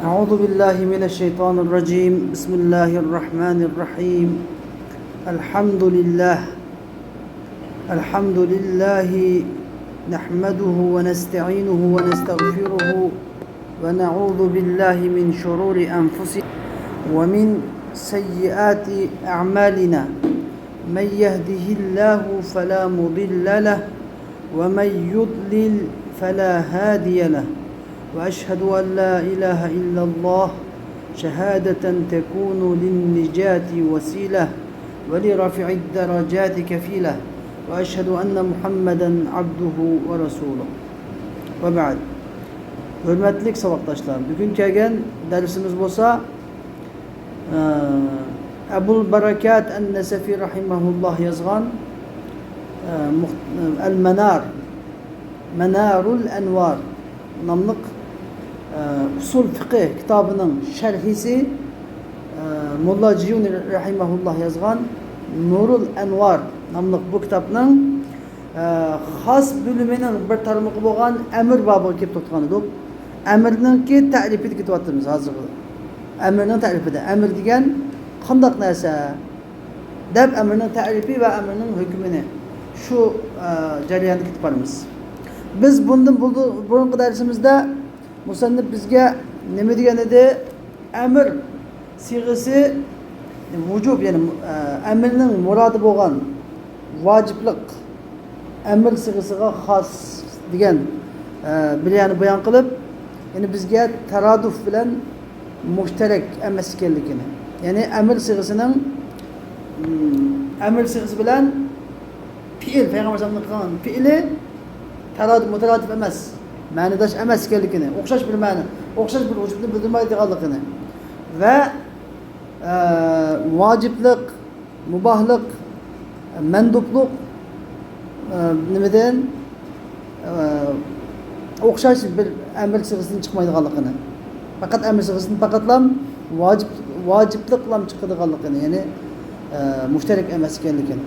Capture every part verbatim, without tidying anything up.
أعوذ بالله من الشيطان الرجيم. بسم الله الرحمن الرحيم. الحمد لله. الحمد لله نحمده ونستعينه ونستغفره ونعوذ بالله من شرور أنفسنا ومن سيئات أعمالنا. من يهده الله فلا مضل له ومن يضلل فلا هادي له. وأشهد أن لا إله إلا الله شهادة تكون للنجاة وسيلة ولرفع الدرجات كفيلة. وأشهد أن محمدا عبده ورسوله. وبعد. ھۆرمەتلىك ساۋاقداشلار، بۈگۈن كەلگەن دەرسىمىز بولسا، ئە، ئەبۇل بەرەكات ئەن نەسەفى رەھىمەھۇللاھ يازغان، ئە، مۇخ-، ئەل مەنار، مەنارۇل ئەنۋار ناملىق، ئە، ئۇسۇل فىقھى كىتابىنىڭ شەرھىسى، ئە، موللا جىيۇنى رەھىمەھۇللاھ يازغان نۇرۇل ئەنۋار ناملىق بۇ كىتابنىڭ ئە، خاس بۆلۈمىنىڭ بىر تارمىقى بولغان ئەمىر بابىغا كېلىپ توختىغان ئىدۇق. ئەمىرنىڭكى تەرىپىدە كېتىۋاتىمىز ھازىرغا. ئەمىرنىڭ تەرىپىدە. ئەمىر دېگەن قانداق نەرسە دەپ ئەمىرنىڭ تەرىپى ۋە ئەمىرنىڭ ھۆكمىنى شۇ، ئە، جەرياندا كېتىپ بارىمىز. بىز بۇندىن بۇ-، بۇرۇنقى دەرسىمىزدە مۇسەننىپ بىزگە نېمە دېگەن ئىدى؟ ئەمىر سىغىسى ۋۇجۇب، يەنى، ئە، ئەمىرنىڭ مۇرادى بولغان ۋاجىپلىق ئەمىر سىغىسىغا خاس دېگەن، ئە، بىر يەرنى بايان قىلىپ، يەنى بىزگە تارادۇف بىلەن مۇشتەرەك ئەمەس ئىكەنلىكىنى، يەنى ئەمىر سىغىسىنىڭ، ئەمىر سىغىسى بىلەن پېئىل، پەيغەمبەر ئەلەيھىسسالامنىڭ قىلغان پېئىلى تارادۇف، مۇتارادىف ئەمەس، مەنىداش ئەمەس ئىكەنلىكىنى، ئوخشاش بىر مەنە، ئوخشاش بىر ۋۇجۇدنى بىلدۈرمەيدىغانلىقىنى ۋە، ئە، ۋاجىپلىق، مۇباھلىق، مەندۇپلۇق، ئە، نېمىدىن، ئە، ئوخشاش بىر ئەمىر سىغىسىدىن چىقمايدىغانلىقىنى، پەقەت ئەمىر سىغىسىدىن پەقەتلام ۋاجىپ، ۋاجىپلىقلام چىقىدىغانلىقىنى، يەنى، ئە، مۇشتەرەك ئەمەس ئىكەنلىكىنى.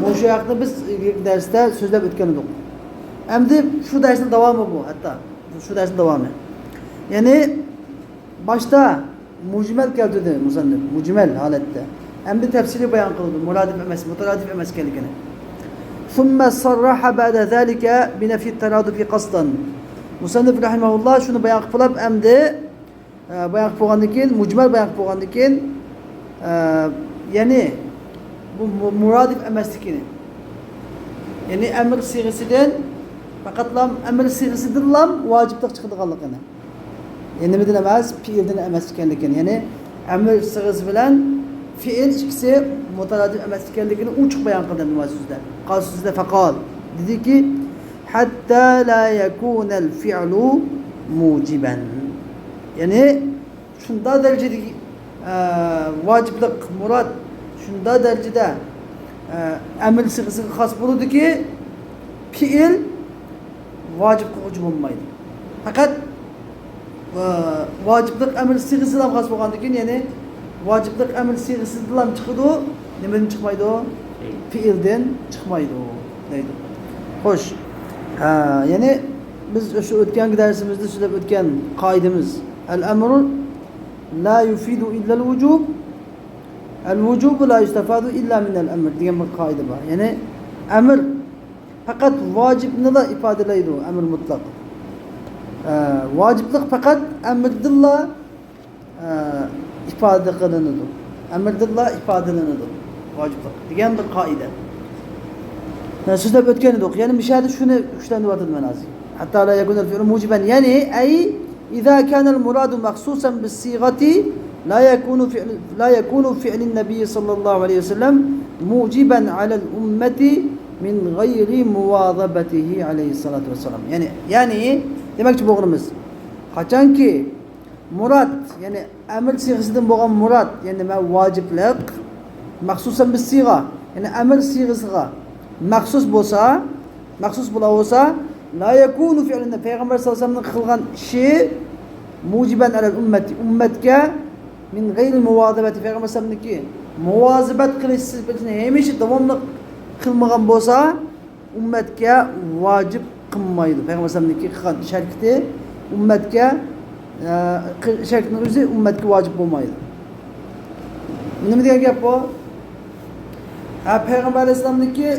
بۇ شۇ ھەقتە بىز ئىلگىرىكى دەرستە سۆزلەپ ئۆتكەن ئىدۇق. ئەمدى شۇ دەرسنىڭ داۋامى بۇ، ھەتتا شۇ دەرسنىڭ داۋامى. يەنى باشتا مۇجمەل كەلتۈردى مۇسەننىپ، مۇجمەل ھالەتتە. ئەمدى تەپسىلىي بايان قىلىدۇ، مۇرادىپ ئەمەس، مۇتارادىپ ئەمەس ئىكەنلىكىنى. ثم صرح بعد ذلك بنفي الترادف قصدا. مۇسەننىپ رەھىمەھۇللا شۇنى بايان قىلىپ بولۇپ، ئەمدى، ئە، بايان قىلىپ بولغاندىن كېيىن، مۇجمەل بايان قىلىپ بولغاندىن كېيىن، ئە، يەنى بۇ مۇ-، مۇرادىپ ئەمەسلىكىنى، يەنى ئەمىر سىغىسىدىن پەقەتلا ئەمىر سىغىسىدىنلا ۋاجىپلىق چىقىدىغانلىقىنى. يەنى نېمىدىن ئەمەس؟ پېئىلدىن ئەمەس ئىكەنلىكىنى. يەنى ئەمىر سىغىسى بىلەن پېئىل ئىككىسى مۇتارادىپ ئەمەس ئىكەنلىكىنى ئوچۇق بايان قىلدى ئەمدى مانا سۆزدە. قال سۆزدە فەقال. دېدىكى، حتى لا يكون الفعل موجبا. يەنى شۇنداق دەرىجىدىكى، ئە، ۋاجىپلىق مۇراد، شۇنداق دەرىجىدە، ئە، ئەمىر سىغىسىغا خاس بولىدۇكى، پېئىل ۋاجىپ قىلغۇچى بولمايدۇ. پەقەت، ئە، ۋاجىپلىق ئەمىر سىغىسىدىن خاس بولغاندىن كېيىن، يەنى ۋاجىپلىق ئەمىر سىغىسىدىنلا چىقىدۇ. نېمىدىن چىقمايدۇ؟ پېئىلدىن چىقمايدۇ، دەيدۇ. خوش. ئە، يەنى بىز شۇ ئۆتكەنكى دەرسىمىزدە سۆزلەپ ئۆتكەن قائىدىمىز، الأمر لا يفيد إلا الوجوب، الوجوب لا يستفاد إلا من الأمر دېگەن بىر قائىدە بار. يەنى ئەمىر پەقەت ۋاجىپنىلا ئىپادىلەيدۇ، ئەمىر مۇتلەق. ئە، ۋاجىپلىق پەقەت ئەمىردىنلا، ئە، ئىپادە قىلىنىدۇ. ئەمىردىنلا ئىپادىلىنىدۇ ۋاجىپلىق دېگەن بىر قائىدە. مەن سۆزلەپ ئۆتكەن ئىدۇق. يەنى مۇشۇ يەردە شۇنى كۈچلەندۈرۈۋاتىمەن ھازىر. حتى لا يكون الفعل موجبا. يەنى، أي إذا كان المراد مخصوصا بالصيغة لا يكون فعل، لا يكون فعل النبي صلى الله عليه وسلم موجبا على الأمة من غير مواظبته عليه الصلاة والسلام. يەنى، يەنى دېمەكچى بولغىنىمىز، قاچانكى مۇراد، يەنى ئەمىر سىغىسىدىن بولغان مۇراد، يەنى نېمە؟ ۋاجىپلىق، مەخسۇسەن بىسسىغا، يەنى ئەمىر سىغىسىغا مەخسۇس بولسا، مەخسۇس بولا بولسا، لا يكون فعل، پەيغەمبەر سەللەللاھۇ ئەلەيھى ۋەسەللەمنىڭ قىلغان ئىشى موجبا على الأمة، ئۈممەتكە من غير مواظبة، پەيغەمبەر سەللەللاھۇ ئەلەيھى ۋەسەللەمنىڭكى مۇۋازىبەت قىلىش سىپىتىنى ھەمىشە داۋاملىق قىلمىغان بولسا، ئۈممەتكە ۋاجىپ قىلمايدۇ. پەيغەمبەر ئەلەيھىسسالامنىڭكى قىلغان ئىش ھەرىكىتى ئۈممەتكە ئە، قىل-، ئىش ھەرىكىتىنىڭ ئۆزى ئۈممەتكە ۋاجىپ بولمايدۇ. نېمە دېگەن گەپ بۇ؟ ھە، پەيغەمبەر ئەلەيھىسسالامنىڭكى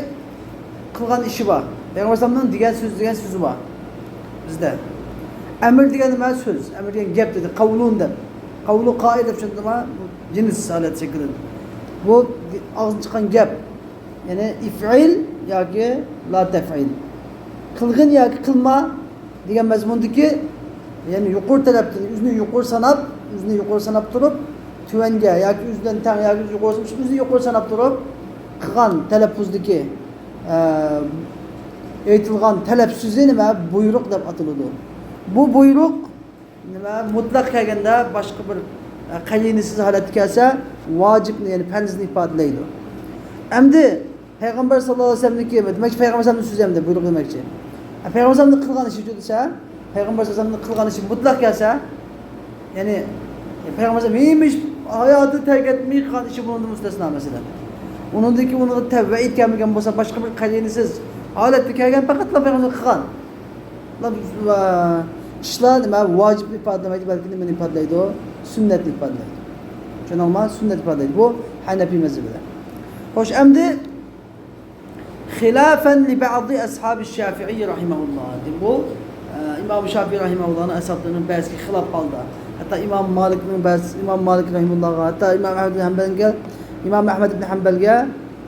قىلغان ئىشى بار. پەيغەمبەر ئەلەيھىسسالامنىڭ دېگەن سۆزى، دېگەن سۆزى بار بىزدە. ئەمر دېگەن نېمە؟ سۆز. ئەمر دېگەن گەپ دېدى. قەۋلۇن دەپ. قەۋلۇ قائىل دەپ چۈشەندىڭلارمۇ؟ جىنس ھالەت شەكلىدە. بۇ ئاغزىدىن چىققان گەپ. يەنى ئىفئىل ياكى لا تەفئىل. قىلغىن ياكى قىلما دېگەن مەزمۇندىكى، يەنى يۇقىرى تەلەپتىن ئۆزىنى يۇقىرى ساناپ، ئۆزىنى يۇقىرى ساناپ تۇرۇپ، تۆۋەنگە ياكى ئۆزى بىلەن تەڭ ياكى يۇقىرى، ئۆزىنى يۇقىرى ساناپ تۇرۇپ قىلغان تەلەپپۇزدىكى، ئە، ئېيتىلغان تەلەپپۇزى نېمە؟ بۇيرۇق دەپ ئاتىلىدۇ. بۇ بۇيرۇق نېمە، مۇتلەق كەلگەندە باشقا بىر، ئە، قەرىنىسىز ھالەتتە كەلسە، ۋاجىپنى، يەنى پەرزنى ئىپادىلەيدۇ. ئەمدى پەيغەمبەر ساللاللاھۇ ئەلەيھى ۋەسەللەمنىڭكى، دېمەككى، پەيغەمبەر ساللاللاھۇ ئەلەيھى ۋەسەللەمنىڭ سۆزى ئەمدى، بۇيرۇق دېمەكچى. ئە، پەيغەمبەر ساللاللاھۇ ئەلەيھى ۋەسەللەمنىڭ قىلغان ئىشى دېسە، پەيغەمبەر ساللاللاھۇ ئەلەيھى ۋەسەللەمنىڭ قىلغان ئىشى مۇتلەق كەلسە، يەنى، پەيغەمبەر ھەمىشە ھاياتىدا تەرك ئەتمەي قىلغان ئىشى بۇنىڭدىن مۇستەسنا، مەسىلەن. ئۇنىڭدىن كېيىن ئۇنىڭغا تە-، ۋەئىد كەلمىگەن بولسا، باشقا بىر قەرىنىسىز ھالەتتە كەلگەن، پەقەتلا پەيغەمبەر قىلغان ئىشلار نېمە؟ ۋاجىپنى ئىپادىلىمەيدۇ، بەلكى نېمىنى ئىپادىلەيدۇ؟ سۈننەتنى ئىپادىلەيدۇ. چۈشەندىڭلارمۇ؟ سۈننەت ئىپادىلەيدۇ. بۇ ھەنەفىي مەزھىپىدە. خوش، ئەمدى خىلاپەن لىبەئزى ئەسھابى شافىئىي رەھىمەھۇللاھ. بۇ، ئە، ئىمام شافىئىي رەھىمەھۇللاھنىڭ ئەسھابلىرىنىڭ بەزىسىگە خىلاپ ھالدا. ھەتتا ئىمام مالىكنىڭ بەزىسى، ئىمام مالىك رەھىمەھۇللاھقا، ھەتتا ئىمام ئەھمەد ئىبن ھەمبەلگە، ئىمام ئەھمەد ئىبن ھەمبەلگە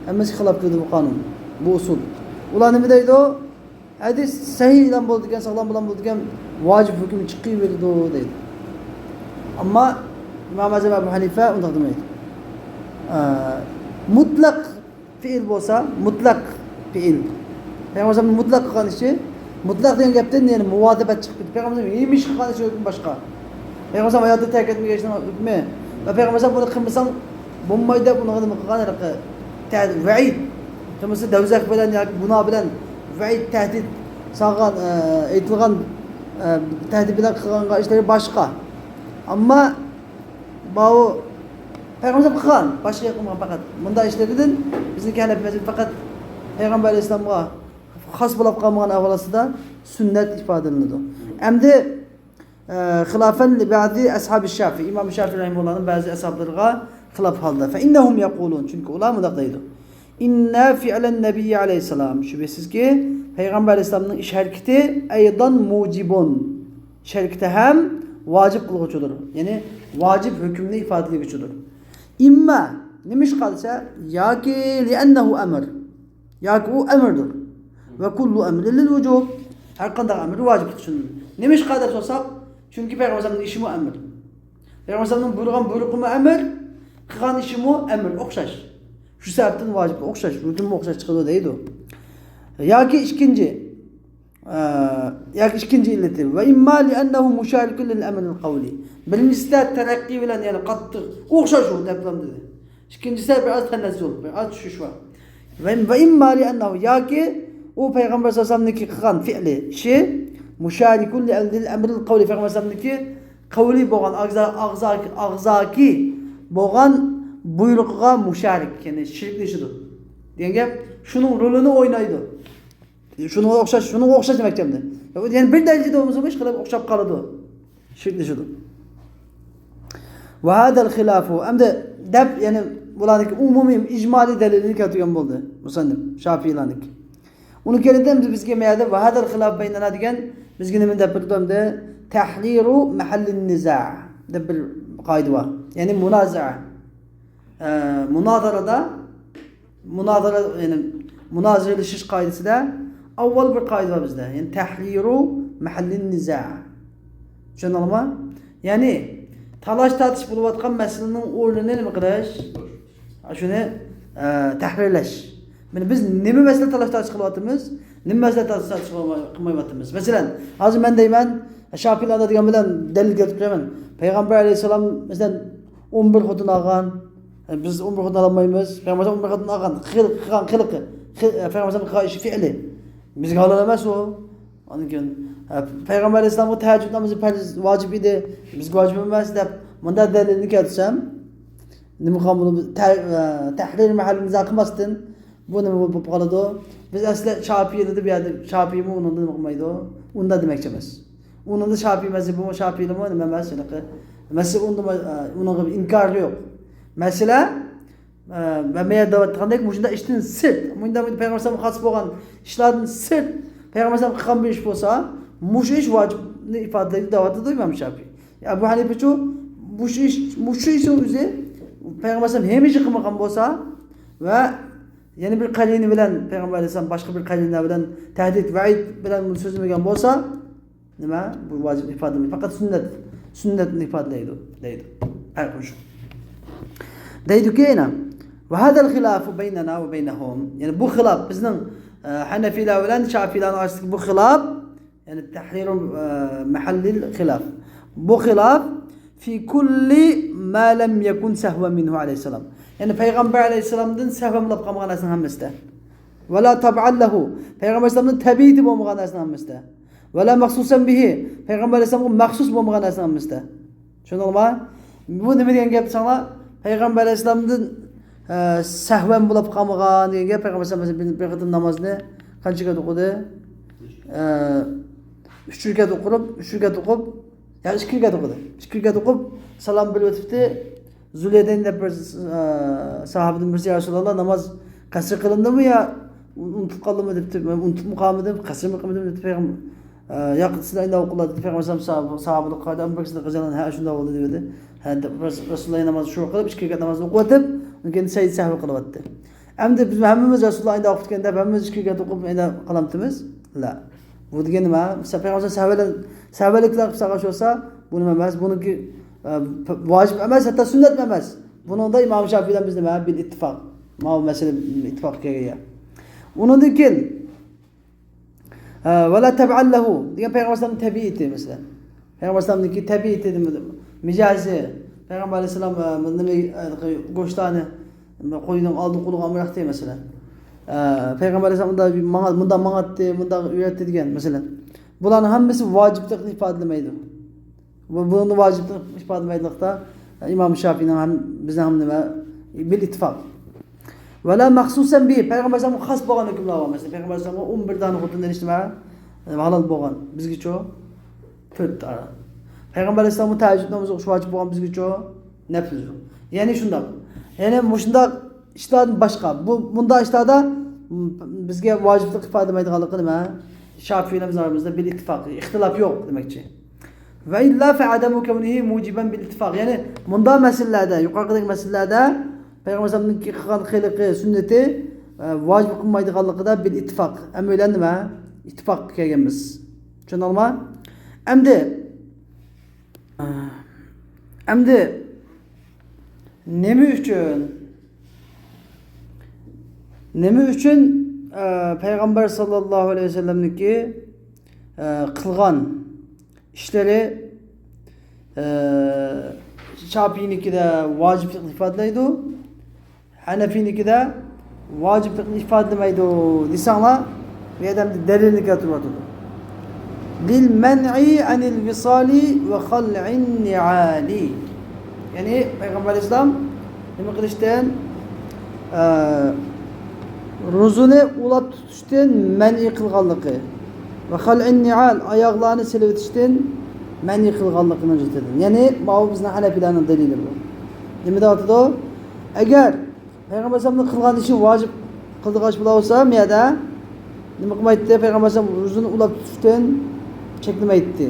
ھەممىسى خىلاپ قىلدى بۇ قانۇن، بۇ ئۇسۇل. ئۇلار نېمە دەيدۇ؟ ھەدىس سەھىھ بىلەن بولىدىكەن، ساغلام بىلەن بولىدىكەن، ۋاجىپ ھۆكۈم چىقىۋېرىدۇ دەيدۇ. ئەمما ئىمام ئەزەم ئەبۇ ھەنىفە ئۇنداق دېمەيدۇ. ئە، مۇتلەق پېئىل بولسا، مۇتلەق پېئىل. پەيغەمبەر ئەلەيھىسسالام مۇتلەق قىلغان ئىشى، مۇتلەق دېگەن گەپتىن يەنى مۇۋازىۋەت چىقىپ كېتىدۇ. پەيغەمبەر ئەلەيھىسسالام ھەمىشە قىلغان ئىشى ھۆكمى باشقا. پەيغەمبەر ئەلەيھىسسالام ھاياتىدا تەرك ئەتمىگەن ئىشنىڭ ھۆكمى. ۋە پەيغەمبەر ئەلەيھىسسالام بۇنى قىلمىساڭ بولمايدۇ دەپ ئۇنىڭغا نېمە قىلغان؟ ھېلىقى تە-، ۋەئىد. قىلمىسا دەۋزەخ بىلەن ياكى گۇناھ بىلەن ۋەئىد، تەھدىت سالغان، ئە، ئېيتىلغان، ئە، تەھدىت بىلەن قىلغانغا ئىشلىرى باشقا. ئەمما باۋۇ پەيغەمبەر قىلغان، باشقا قىلمىغان پەقەت. مۇنداق ئىشلىرىدىن بىزنىڭكى ھەنەفىي مەزھىپى پەقەت پەيغەمبەر ئەلەيھىسسالامغا خاس بولۇپ قالمىغان ئەھۋال ئاستىدا سۈننەت ئىپادىلىنىدۇ. ئەمدى، ئە، خىلاپەن لىبەزى ئەسھابى شافىئىي، ئىمام شافىئىي رەھىمەھۇللاھنىڭ بەزى ئەسھابلىرىغا خىلاپ ھالدا. فەئىننەھۇم يەقۇلۇن، چۈنكى ئۇلار مۇنداق دەيدۇ. ئىننە فىئلەن نەبىيي ئەلەيھىسسالام، شۈبھىسىزكى، پەيغەمبەر ئەلەيھىسسالامنىڭ ئىش ھەرىكىتى ئەيضەن مۇجىبۇن، ئىش ھەرىكىتى ھەم ۋاجىپ قىلغۇچىدۇر. يەنى ۋاجىپ ھۆكۈمنى ئىپادىلىگۈچىدۇر. ئىمما، نېمىشقا دېسە، ياكى لىئەننەھۇ ئەمر، ياكى ئۇ ئەمىردۇر. ۋە كۇللۇ ئەمرىن لىل ۋۇجۇب، ھەر قانداق ئەمىر ۋاجىپلىققا چۈشىنىلىدۇ. نېمىشقا دەپ سورىساق، چۈنكى پەيغەمبەر ئەلەيھىسسالامنىڭ ئىشىمۇ ئەمىر. پەيغەمبەر ئەلەيھىسسالامنىڭ بۇيرۇغان بۇيرۇقىمۇ ئەمىر، قىلغان ئىشىمۇ ئەمىر، ئوخشاش. شۇ سەۋەبتىن ۋاجىپ ئوخشاش، ھۆكۈممۇ ئوخشاش چىقىدۇ دەيدۇ. ياكى ئىككىنچى، ئە، ياكى ئىككىنچى ئىللىتى، ۋە ئىمما لىئەننەھۇ مۇشارىكۇن لىل ئەمرىل قەۋلى. بىرىنچىسىدە تەرەققىي بىلەن، يەنى قاتتىق ئوخشاش ئۇ دەپلام دېدى. ئىككىنچىسىدە بىر ئاز تەنەززۇل، بىر ئاز چۈشۈش بار. ۋە، ۋە ئىمما لىئەننەھۇ، ياكى ئۇ پەيغەمبەر سەللەللاھۇ ئەلەيھى ۋەسەللەمنىڭكى قىلغان فېئلى، ئىشى، مۇشارىكۇن لىل ئەمرىل قەۋلى، پەيغەمبەر سەللەللاھۇ ئەلەيھى ۋەسەللەمنىڭكى قەۋلى بولغان، ئاغزا-، ئاغزاكى، ئاغزاكى بولغان بۇيرۇقىغا مۇشارىك، يەنى شېرىكلىشىدۇ دېگەن گەپ، شۇنىڭ رولىنى ئوينايدۇ. شۇنىڭغا ئوخشاش، شۇنىڭغا ئوخشاش دېمەكچى ئەمدى. يەنى بىر دەرىجىدە بولمىسىمۇ ئىشقىلىپ ئوخشاپ قالىدۇ. شېرىكلىشىدۇ. ۋە ھازەل خىلاپۇ، ئەمدى دەپ، يەنى بۇلارنىڭكى ئومۇمىي ئىجمالىي دەلىلىنى كەلتۈرگەن بولدى مۇسەننىپ شافىئىيلارنىڭكى. ئۇنى كەلتۈردى ئەمدى بىزگە مەيەدە ۋە ھازەل خىلاپۇ بەينەنا دېگەن بىزگە نېمىنى دەپ بېرىدۇ ئەمدى؟ تەھرىرۇ مەھەللىن نىزا دەپ بىر قائىدە بار. يەنى مۇنازىئە. ئە، مۇنازىرىدە مۇنازىرە، يەنى مۇنازىرىلىشىش قائىدىسىدە ئاۋۋال بىر قائىدە بار بىزدە. يەنى تەھرىرۇ مەھەللىن نىزا. چۈشەندىڭلارمۇ؟ يەنى تالاش تارتىش بولۇۋاتقان مەسىلىنىڭ ئورنىنى نېمە قىلىش؟ شۇنى، ئە، تەھرىرلەش. مانا بىز نېمە مەسىلە تالاش تارتىش قىلىۋاتىمىز؟ نېمە مەسىلە تالاش تارتىش قىلماي-، قىلمايۋاتىمىز؟ مەسىلەن، ھازىر مەن دەيمەن، شاپىلاردا دېگەن بىلەن دەلىل كەلتۈرۈپ بېرىمەن. پەيغەمبەر ئەلەيھىسسالام، مەسىلەن، ئون بىر خوتۇن ئالغان. بىز ئون بىر خوتۇن ئالالمايمىز. پەيغەمبەر ئون بىر خوتۇن ئالغان. قىل-، قىلغان قىلىقى. قىل-، پەيغەمبەر قىلغان ئىشى، فېئلى. بىزگە ھالال ئەمەس ئۇ. ئاندىن كېيىن، پەيغەمبەر ئەلەيھىسسالامغا تەھەججۇد نامىزى پەرز، ۋاجىپ ئىدى. بىزگە ۋاجىپ ئەمەس دەپ، مۇنداق دەلىلنى كەلتۈرسەم، نېمە قىلغان بولىمىز؟ تە-، تەھرىر مەھەللىنى نىزا قىلماستىن، بۇ نېمە بولۇپ قالىدۇ؟ بىز ئەسلى شاپىئىي دېدى، بۇ يەردە شاپىئىيمۇ ئۇنىڭدا نېمە قىلمايدۇ؟ ئۇنداق دېمەكچى ئەمەس. ئۇنىڭدا شاپىي مەزھىپىمۇ، شاپىيلىمۇ نېمە ئەمەس، ھېلىقى مەسىلە ئۇنىڭدا، ئۇنىڭغا بىر ئىنكار يوق. مەسىلە، ئە، مەن يەنە دەۋاتقاندەك، مۇشۇنداق ئىشتىن سىرت، مۇنداق پەيغەمبەر ئەلەيھىسسالامغا خاس بولغان ئىشلاردىن سىرت پەيغەمبەر ئەلەيھىسسالام قىلغان بىر ئىش بولسا، مۇشۇ ئىش ۋاجىپنى ئىپادىلەيدۇ دەۋاتىدۇ ئىمام شاپىي. ئەبۇ ھەنىفىچۇ، مۇشۇ ئىش، مۇشۇ ئىشنىڭ ئۆزى پەيغەمبەر ئەلەيھىسسالام ھەمىشە قىلمىغان بولسا ۋە يەنە بىر قەرىنە بىلەن، پەيغەمبەر ئەلەيھىسسالام باشقا بىر قەرىنە بىلەن تەھدىت، ۋەئىد بىلەن بۇنى سۆزلىمىگەن بولسا، نېمە؟ بۇ ۋاجىپنى ئىپادىلىمەيدۇ. پەقەت سۈننەت، سۈننەتنى ئىپادىلەيدۇ، دەيدۇ. پەرقى شۇ. دەيدۇكى يەنە، «وهذا الخلاف بيننا وبينهم». يەنى بۇ خىلاپ بىزنىڭ، ئە، ھەنەفىيلەر بىلەن شافىيلارنىڭ ئارىسىدىكى بۇ خىلاپ، يەنى تەھرىرۇ، ئە، مەھەللىل خىلاف. بۇ خىلاپ في كل ما لم يكن سهوا منه عليه السلام. يەنى پەيغەمبەر ئەلەيھىسسالامدىن سەھۋەن بولۇپ قالمىغان نەرسىنىڭ ھەممىسىدە. ولا طبعا له، پەيغەمبەر ئەلەيھىسسالامدىن تەبىئىتى بولمىغان نەرسىنىڭ ھەممىسىدە. ولا مخصوصا به، پەيغەمبەر ئەلەيھىسسالامغا مەخسۇس بولمىغان نەرسىنىڭ ھەممىسىدە. چۈشەندىڭلارمۇ؟ بۇ نېمە دېگەن گەپ دېسەڭلار، پەيغەمبەر ئەلەيھىسسالامدىن، ئە، سەھۋەن بولۇپ قالمىغان دېگەن گەپ، پەيغەمبەر ئەلەيھىسسالام بىر، بىر قېتىم نامازنى قانچە رەكەت ئوقۇدى؟ ئە، ئۈچ رەكەت ئوقۇپ، ئۈچ رەكەت ئوقۇپ، يا ئىككى رەكەت ئوقۇدى. ئىككى رەكەت ئوقۇپ، سالام بېرىۋېتىپتى. زۇليەدەين دەپ بىر، ئە، ساھابىدىن بىرسى، يا رەسۇلاللا، ناماز قەسر قىلىندىمۇ يا ئۇنتۇپ قالدىمۇ دەپتۇ. مەن ئۇنتۇپمۇ قالمىدىم، قەسرمۇ قىلمىدىم دەپتۇ پەيغەمبەر. ئە، ياق، سىلەر ئايناپ ئوقۇڭلار دېدى. پەيغەمبەر ئەلەيھىسسالام ساھابە-، ساھابىلىققا ئايدى، ئەبۇ بەكىر سىددىق رەزىياللاھۇ ئەنھۇ، ھە، شۇنداق بولدى دېدى. ھە، دەپ رەس-، رەسۇلۇللاھ نامازنى شۇ قىلىپ، ئىككى رەكەت نامازنى ئوقۇۋېتىپ، ئۇنىڭ كېيىن سەجدە سەھۋى قىلىۋەتتى. ئەمدى بىز ھەممىمىز رەسۇلۇللاھ ئايناپ ئوقۇپتىكەن دەپ ھەممىمىز ئىككى رەكەت ئوقۇپ ئايناپ قالامتىمىز؟ لا. بۇ دېگەن نېمە؟ مەسىلەن، پەيغەمبەر سەھۋەلەر، سەھۋەلىكلەر قىلىپ سالغان بولسا، بۇ نېمە ئەمەس، بۇنىڭكى، ئە، پ-، ۋاجىپ ئەمەس، ھەتتا سۈننەتمۇ ئەمەس. بۇنىڭدا ئىمام شافىي بىلەن بىز نېمە؟ بىل ئىتتىپاق. ماۋۇ مەسىلە ئىتتىپاققا كەلگەن. ئۇنىڭدىن كېيىن، ئە، ۋەلا تەبئەن لەھۇ دېگەن پەيغەمبەر ئەلەيھىسسالامنىڭ تەبىئىتى، مەسىلەن. پەيغەمبەر ئەلەيھىسسالامنىڭكى تەبىئىتى، مىجەزى. پەيغەمبەر ئەلەيھىسسالام، ئە، نېمە، ئە، گۆشلەرنى، قوينىڭ ئالدىغا قولىغا ئالمايتتى، مەسىلەن. ئە، پەيغەمبەر ئەلەيھىسسالام مۇنداق ماڭا-، مۇنداق ماڭاتتى، مۇنداق يۈرەتتى دېگەن، مەسىلەن. بۇلارنىڭ ھەممىسى ۋاجىپلىقنى ئىپادىلىمەيدۇ. بۇ، بۇنى ۋاجىپلىق ئىپادىلىمەيدىغانلىقتا، ئىمام شافىينىڭ ھەم، بىزنىڭ ھەم نېمە، بىل ئىتتىپاق. ۋەلا مەخسۇسەن بىھى، پەيغەمبەر ئەلەيھىسسالامغا خاس بولغان ھۆكۈملەر بار. مەسىلەن، پەيغەمبەر ئەلەيھىسسالامغا ئون بىر دانە خوتۇن ئېلىش نېمە، ھالال بولغان. بىزگىچۇ؟ تۆت دانە. پەيغەمبەر ئەلەيھىسسالامغا تەھەججۇد نامىزى ئوقۇش ۋاجىپ بولغان، بىزگىچۇ؟ نەپلى. يەنى شۇنداق. يەنى مۇشۇنداق ئىشلاردىن باشقا، بۇ، مۇنداق ئىشلاردا، م، بىزگە ۋاجىپلىق ئىپادىلىمەيدىغانلىقى نېمە؟ شافىيلار بىز ئارىمىزدا بىل ئىتتىپاق، ئىختىلاپ يوق دېمەكچى. ۋە ئىللا فەئەدەمۇ كەۋنىھى مۇجىبەن بىل ئىتتىپاق. يەنى مۇنداق مەسىلىلەردە، يۇقىرىقىدەك مەسىلىلەردە پەيغەمبەر ئەلەيھىسسالامنىڭكى قىلغان خىلقى سۈننىتى، ئە، ۋاجىپ قىلمايدىغانلىقىدا بىل ئىتتىپاق. ھەممەيلەن نېمە؟ ئىتتىپاققا كەلگەنمىز. چۈشەندىڭلارمۇ؟ ئەمدى، ئە، ئەمدى نېمە ئۈچۈن؟ نېمە ئۈچۈن، ئە، پەيغەمبەر ساللاللاھۇ ئەلەيھى ۋەسەللەمنىڭكى، ئە، قىلغان ئىشلىرى، ئە، شاپىينىڭكىدە ۋاجىپلىقنى ئىپادىلەيدۇ، ھەنەفىينىڭكىدە ۋاجىپلىقنى ئىپادىلىمەيدۇ دېسەڭلار، بۇ يەردە دەلىلنى كەلتۈرۈۋاتىدۇ. لىل مەنئى ئەنىل ۋىسالى ۋە خەلئىن نىئالى. يەنى پەيغەمبەر ئەلەيھىسسالام نېمە قىلىشتىن، ئە، روزىنى ئۇلاپ تۇتۇشتىن مەنئى قىلغانلىقى ۋە خەلئىن نىئال، ئاياغلارنى سېلىۋېتىشتىن مەنئى قىلغانلىقىنىڭ جىددىدىن. يەنى ماۋۇ بىزنىڭ ھەنەفىيلەرنىڭ دەلىلى بۇ. نېمە دەۋاتىدۇ؟ ئەگەر پەيغەمبەر ئەلەيھىسسالامنىڭ قىلغان ئىشى ۋاجىپ قىلىدىغان ئىش بولاۋاتسا، بۇ يەردە نېمە قىلمايتتى؟ پەيغەمبەر ئەلەيھىسسالام روزىنى ئۇلاپ تۇتۇشتىن چەكلىمەيتتى.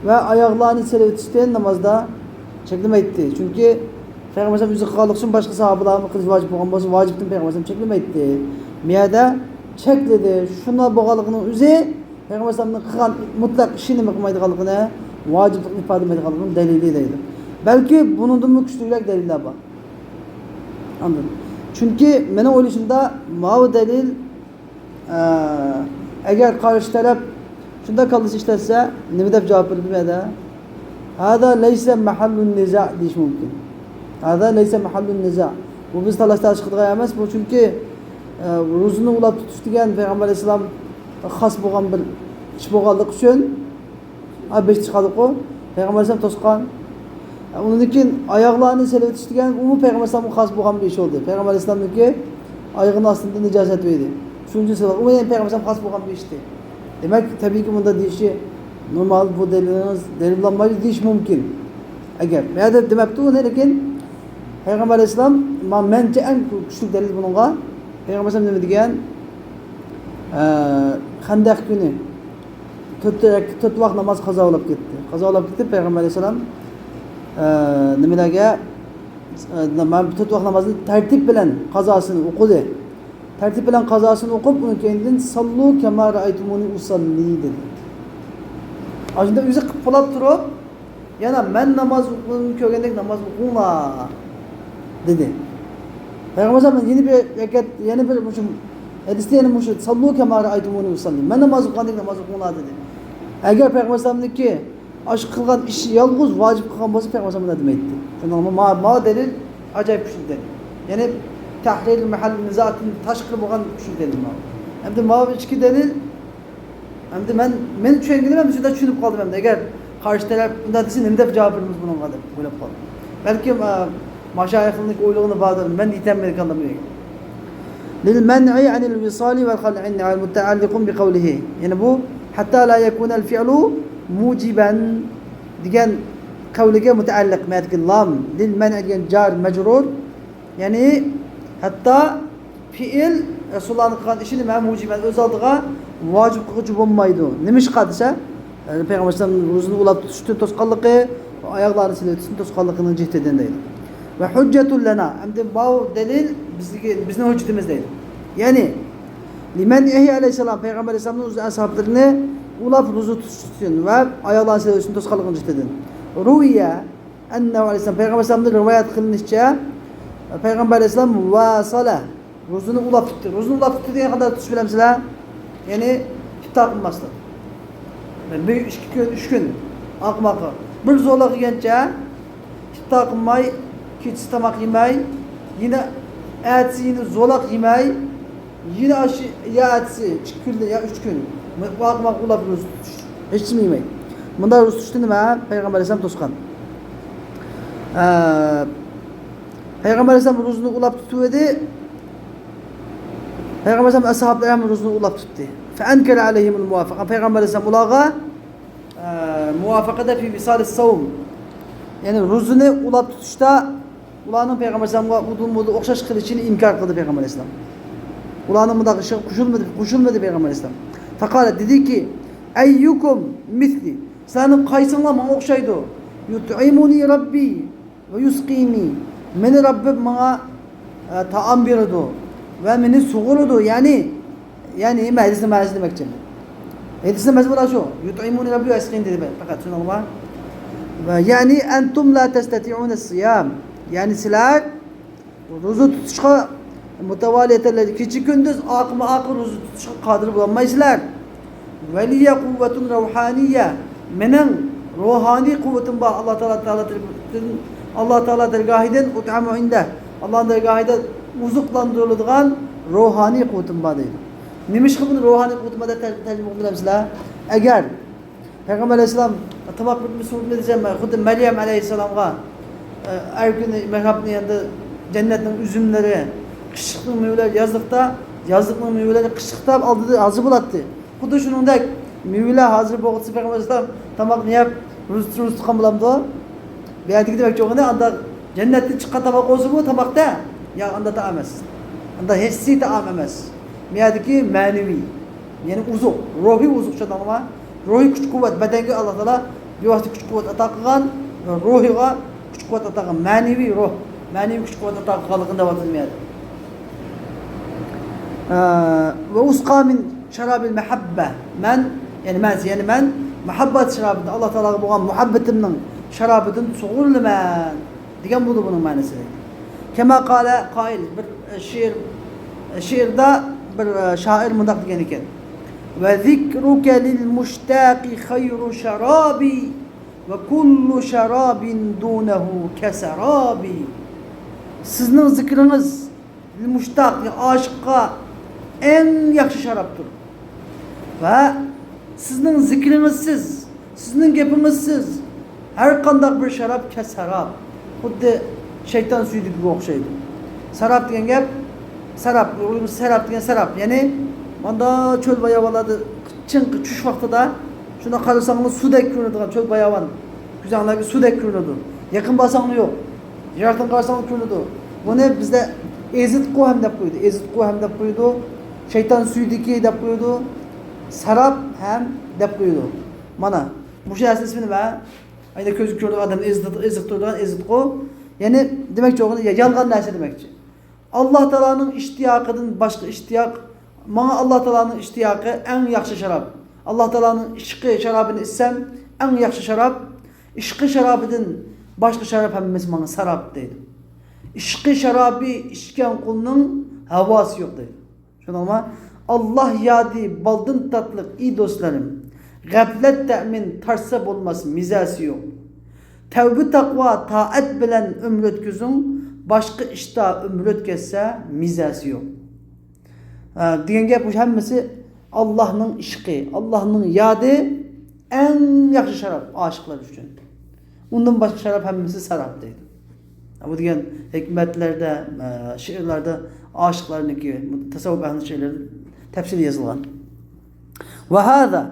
ۋە ئاياغلارنى سېلىۋېتىشتىن نامازدا چەكلىمەيتتى. چۈنكى پەيغەمبەر ئەلەيھىسسالام ئۆزى قىلغانلىقى ئۈچۈن باشقا ساھابىلارمۇ قىلىش ۋاجىپ بولغان بولسا، ۋاجىپتىن پەيغەمبەر ئەلەيھىسسالام چەكلىمەيتتى. بۇ يەردە چەكلىدى. شۇنداق بولغانلىقىنىڭ ئۆزى پەيغەمبەر ئەلەيھىسسالامنىڭ قىلغان مۇتلەق ئىشىنى نېمە قىلمايدىغانلىقىنى، ۋاجىپلىقنى ئىپادىلىمەيدىغانلىقىنىڭ دەلىلى دەيدۇ. بەلكى بۇنىڭدىنمۇ كۈچلۈكرەك دەلىللەر بار. ئاندىن، چۈنكى مېنىڭ ئويلىشىمدا ماۋۇ دەلىل، ئە، ئەگەر قارشى تەرەپ شۇنداق كاللىسى ئىشلەتسە، نېمە دەپ جاۋاب بېرىدۇ بۇ يەردە؟ ھازا لەيسە مەھەللۇن نىزا دېيىشى مۇمكىن. ھازا لەيسە مەھەللۇن نىزا. بۇ بىز تالاش تارتىشىدىغان ئەمەس. بۇ چۈنكى، ئە، روزىنى ئۇلاپ تۇتۇش دېگەن پەيغەمبەر ئەلەيھىسسالام خاس بولغان بىر ئىش بولغانلىقى ئۈچۈن، ئا، بېشى چىقادىغۇ، پەيغەمبەر ئەلەيھىسسالام توسقان. ئە، ئۇنىڭدىن كېيىن ئاياغلارنى سېلىۋېتىش دېگەن، ئۇمۇ پەيغەمبەر ئەلەيھىسسالامغا خاس بولغان بىر ئىش بولدى. پەيغەمبەر ئەلەيھىسسالامنىڭكى ئايىغىنىڭ ئاستىدا نىجاسەت بار ئىدى. شۇنىڭ ئۈچۈن سېلىۋەت-، ئۇمۇ يەنە پەيغەمبەر ئەلەيھىسسالامغا خاس بولغان بىر ئىشتى. دېمەك، تەبىئىيكى، مۇنداق دېيىشى نورمال بۇ دەلىلىڭىز دەلىللانمايدۇ دېيىش مۇمكىن. ئەگەر بۇ يەردە دېمەپتۇ ئۇنى، لېكىن پەيغەمبەر ئەلەيھىسسالام، ما-، مەنچە ئەڭ كۈچلۈك دەلىل بۇنىڭغا. پەيغەمبەر ئەلەيھىسسالام نېمە دېگەن؟ ئە، خەندەق كۈنى تۆت، تۆت ۋاق ناماز قازا بولاپ كەتتى. قازا بولاپ كېتىپ، پەيغەمبەر ئەلەيھىسسالام، ئە، نېمىلەرگە، ئە، مانا بۇ تۆت ۋاق نامازنى تەرتىپ بىلەن قازاسىنى ئوقۇدى. تەرتىپ بىلەن قازاسىنى ئوقۇپ، ئۇنىڭ كەينىدىن، «سەللۇ كەما رەئەيتۇمۇنى ئۇسەللى» دېدى. ئاشۇنداق ئۆزى قىلىپ بولاپ تۇرۇپ، يەنە، «مەن ناماز ئوقۇغىنىمنى كۆرگەندەك ناماز ئوقۇڭلار» دېدى. پەيغەمبەر ئەلەيھىسسالام يەنە بىر رەكەت، يەنە بىر مۇشۇ ھەدىستە يەنە مۇشۇ، «سەللۇ كەما رەئەيتۇمۇنى ئۇسەللى»، «مەن ناماز ئوقۇغاندەك ناماز ئوقۇڭلار» دېدى. ئەگەر پەيغەمبەر ئەلەيھىسسالامنىڭكى ئاشۇ قىلغان ئىشى يالغۇز ۋاجىپ قىلغان بولسا، پەيغەمبەر ئەلەيھىسسالام مۇنداق دېمەيتتى. شۇنىڭغا ما-، ماۋۇ دەلىل ئاجايىپ كۈچلۈك دەلىل. يەنى تەھرىر مەھەل نىزاتىن تاشقىرى بولغان كۈچلۈك دەلىل ماۋۇ. ئەمدى ماۋۇ ئىچكى دەلىل، ئەمدى مەن، مېنىڭ چۈشەنگىنىم ئەمدى شۇنداق چۈشىنىپ قالدىم ئەمدى. ئەگەر قارشى تەرەپ بۇنداق دېسە، نېمە دەپ جاۋاب بېرىمىز بۇنىڭغا دەپ ئويلاپ قالدىم. بەلكىم، ئە، ماشايىخنىڭ ئويلىغىنى باردۇر، مەن يېتەلمىدىم. للمنع عن الوصال والخلع متعلق بقوله. يەنى بۇ، حتى لا يكون الفعل موجبا دېگەن قەۋلىگە مۇتەئەللىق. مەدىكى لام، للمنع دېگەن جار مەجرۇر. يەنى، ھەتتا پېئىل رەسۇلۇللانىڭ قىلغان ئىشىنى مەن مۇجىبەن ئۆز ئالدىغا ۋاجىپ قىلغۇچى بولمايدۇ. نېمىشقا دېسە، يەنى پەيغەمبەر ئەلەيھىسسالام روزىنى ئۇلاپ تۇتۇشتىن توسقانلىقى، ئاياغلارنى سېلىۋېتىشتىن توسقانلىقىنىڭ جىھتىدىن دەيدۇ. ۋە ھۇججەتۇن لەنا، ئەمدى ماۋۇ دەلىل بىزگە، بىزنىڭ ھۆججىتىمىز دەيدۇ. يەنى، لىمەنئىھى ئەلەيھىسسالام، پەيغەمبەر ئەلەيھىسسالامنىڭ ئۆزى ئەسھابلىرىنى ئۇلاپ روزا تۇتۇشتىن ۋە ئاياغلارنى سېلىۋېتىشتىن توسقانلىقىنىڭ جىھتىدىن. روىيە ئەننەھۇ ئەلەيھىسسالام، پەيغەمبەر ئەلەيھىسسالامدىن رىۋايەت قىلىنىشىچە، پەيغەمبەر ئەلەيھىسسالام ۋاسالە، روزىنى ئۇلاپ تۇتتى. روزىنى ئۇلاپ تۇتتى دېگەن قانداق تۇتۇش بىلەمسىلەر؟ يەنى ئىپتار قىلماسلىق. بىر ئىككى كۈن، ئۈچ كۈن ئارقىمۇ ئارقا. بىر زورلاپ يېگەنچە ئىپتار قىلماي، كېچىسى تاماق يېمەي، يەنە ئەتىسى يەنە زورلاپ يېمەي، يەنە ئاشۇ يا ئەتىسى ئىككى كۈن يا ئۈچ كۈن ئارقىمۇ ئارقا ئۇلاپ روزا تۇتۇش. ھېچنېمە يېمەي. مۇنداق روزا تۇتۇشنى نېمە؟ پەيغەمبەر ئەلەيھىسسالام توسقان. ئە، پەيغەمبەر ئەلەيھىسسالام روزىنى ئۇلاپ تۇتۇۋىدى. پەيغەمبەر ئەلەيھىسسالام ئەسھابلىرى ھەم روزىنى ئۇلاپ تۇتتى. فەئەنكەرە ئەلەيھىمۇل مۇۋافىقە. پەيغەمبەر ئەلەيھىسسالام ئۇلارغا، ئە، مۇۋافىقەدە فى ۋىسالىس سەۋم. يەنى روزىنى ئۇلاپ تۇتۇشتا ئۇلارنىڭ پەيغەمبەر ئەلەيھىسسالامغا ئۇدۇل مۇدۇل ئوخشاش قىلىشىنى ئىنكار قىلدى پەيغەمبەر ئەلەيھىسسالام. ئۇلارنىڭ بۇنداق ئىشىغا قوشۇلمىدى، قوشۇلمىدى پەيغەمبەر ئەلەيھىسسالام. فەقالە، دېدىكى، ئەييۇكۇم مىسلى، سىلەرنىڭ قايسىڭلار ماڭا ئوخشايدۇ؟ يۇتئىمۇنى رەببى ۋە يۇسقىنى. مېنى رەببىم ماڭا، ئە، تائام بېرىدۇ ۋە مېنى سۇغۇرىدۇ. يەنى، يەنى ھەدىسنىڭ مەنىسى دېمەكچى. ھەدىسنىڭ مەزمۇنى شۇ. يۇتئىمۇنى رەببى ۋە يۇسقىنى دېدى. پەقەت شۇنىڭغا. ۋە يەنى، ئەنتۇم لا تەستەتىئۇنە سىيام. يەنى سىلەر روزا تۇتۇشقا مۇتەۋالىيەتەن كېچە كۈندۈز ئارقىمۇ ئارقا روزا تۇتۇشقا قادىر بولالمايسىلەر. ۋەلىيە قۇۋۋەتۇن رەۋھانىيە، مېنىڭ روھانىي قۇۋۋىتىم بار، ئاللا تائالا، تائالا تەرىپىدىن، ئاللا تائالا دەرگاھىدىن، ئۇتئەمۇ ئىندە، ئاللانىڭ دەرگاھىدا ئوزۇقلاندۇرۇلىدىغان روھانىي قۇۋۋىتىم بار دەيدۇ. نېمىشقا بۇنى روھانىي قۇۋۋىتىم بار دەپ تەر-، تەرجىمە قىلدىم بىلەمسىلەر؟ ئەگەر پەيغەمبەر ئەلەيھىسسالام تاماق بىر سۇ بىلەن، خۇددى مەريەم ئەلەيھىسسالامغا، ئە، ھەر كۈنى مېھرابنىڭ يېنىدا جەننەتنىڭ ئۈزۈملىرى، قىشلىقنىڭ مېۋىلىرى، يازلىقتا، يازلىقنىڭ مېۋىلىرى قىشلىقتا ئالدىدا ھازىر بولاتتى. خۇددى شۇنىڭدەك مېۋىلەر ھازىر بولغۇچە پەيغەمبەر ئەلەيھىسسالام تاماقنى يەپ، روزا، روزا تۇتقان بولامدۇ؟ بۇ يەردىكى دېمەكچى بولغىنى، ئانداق جەننەتتىن چىققان تاماق بولسىمۇ تاماقتا، يا ئانداق تائام ئەمەس. ئانداق ھېسسىي تائام ئەمەس. بۇ يەردىكى مەنىۋى، يەنى ئوزۇق، روھىي ئوزۇق، چۈشەندىڭلارمۇ؟ روھىي كۈچ-قۇۋۋەت، بەدەنگە ئاللا تائالا بىۋاسىتە كۈچ-قۇۋۋەت ئاتا قىلغان، روھىغا كۈچ-قۇۋۋەت ئاتا قىلغان، مەنىۋى روھ، مەنىۋى كۈچ-قۇۋۋەت ئاتا قىلغانلىقىنى دەۋاتىدۇ بۇ يەردە. ئە، ۋە ئۇسقا مىن شارابىل مەھەببە. مەن، يەنى مەن، يەنى مەن مۇھەببەت شارابىدىن، ئاللا تائالاغا بولغان مۇھەببىتىمنىڭ شارابىدىن سۇغۇرۇلىمەن. دېگەن بولىدۇ بۇنىڭ مەنىسى. كەما قالە قائىل، بىر، ئە، شېئىر، ئە، شېئىردا بىر، ئە، شائىر مۇنداق دېگەن ئىكەن. ۋە زىكرۇكە لىل مۇشتاقى خەيرۇ شارابى ۋە كۇللۇ شارابىن دۇنەھۇ كەسەرابى. سىزنىڭ زىكرىڭىز لىل مۇشتاق، ئاشىققا ئەڭ ياخشى شارابتۇر. ۋە سىزنىڭ زىكرىڭىزسىز، سىزنىڭ گېپىڭىزسىز ھەر قانداق بىر شاراب كەسەراب، خۇددى شەيتان سۈيدۈكىگە ئوخشايدۇ. ساراب دېگەن گەپ، ساراب، ئۇيغۇرچە سەراب دېگەن سەراب، يەنى ماندا چۆل باياۋانلاردا چىڭقى چۈش ۋاقتىدا شۇنداق قارىساڭلار سۇدەك كۆرۈنىدىغان چۆل باياۋان كۆزۈڭلارغا سۇدەك كۆرۈنىدۇ. يېقىن بارساڭلار يوق. يىراقتىن قارىساڭلار كۆرۈنىدۇ. بۇنى بىزدە ئېزىتقۇ ھەم دەپ قويىدۇ. ئېزىتقۇ ھەم دەپ قويىدۇ. شەيتان سۈيدۈكى دەپ قويىدۇ. ساراپ ھەم دەپ قويىدۇ. مانا مۇشۇ نەرسىنىڭ ئىسمى نېمە؟ ئەينى كۆزگە كۆرۈنىدىغان ئادەمنى ئېزىتىدۇ-، ئېزىقتۇرىدىغان ئېزىتقۇ. يەنى دېمەكچى بولغىنى يالغان نەرسە دېمەكچى. ئاللا تائالانىڭ ئىشتىياقىدىن باشقا ئىشتىياق، ماڭا ئاللا تائالانىڭ ئىشتىياقى ئەڭ ياخشى شاراب. ئاللا تائالانىڭ ئىشقى شارابىنى ئىچسەم، ئەڭ ياخشى شاراب. ئىشقى شارابىدىن باشقا شاراب ھەممىسى ماڭا ساراپ دەيدۇ. ئىشقى شارابى ئىچكەن قۇلنىڭ ھاۋاسى يوق دەيدۇ. شۇنىڭغا ئاللا يادى بالدىن تاتلىق ئى دوستلىرىم. غەپلەت تەمىن تارتسا بولماس مىزەسى يوق. تەۋبە تەقۋا تائەت بىلەن ئۆمۈر ئۆتكۈزۈڭ، باشقا ئىشتا ئۆمۈر ئۆتكەزسە مىزەسى يوق. ھە، دېگەن گەپ مۇشۇ ھەممىسى ئاللاھنىڭ ئىشقى، ئاللاھنىڭ يادى ئەڭ ياخشى شاراب ئاشىقلار ئۈچۈن. ئۇندىن باشقا شاراب ھەممىسى ساراپ دەيدۇ. بۇ دېگەن ھېكمەتلەردە، ئە، شېئىرلاردا ئاشىقلارنىڭكى، تەسەۋۋۇپ ئەھلىنىڭ شېئىرلىرىدا تەپسىلىي يېزىلغان. ۋەھازا،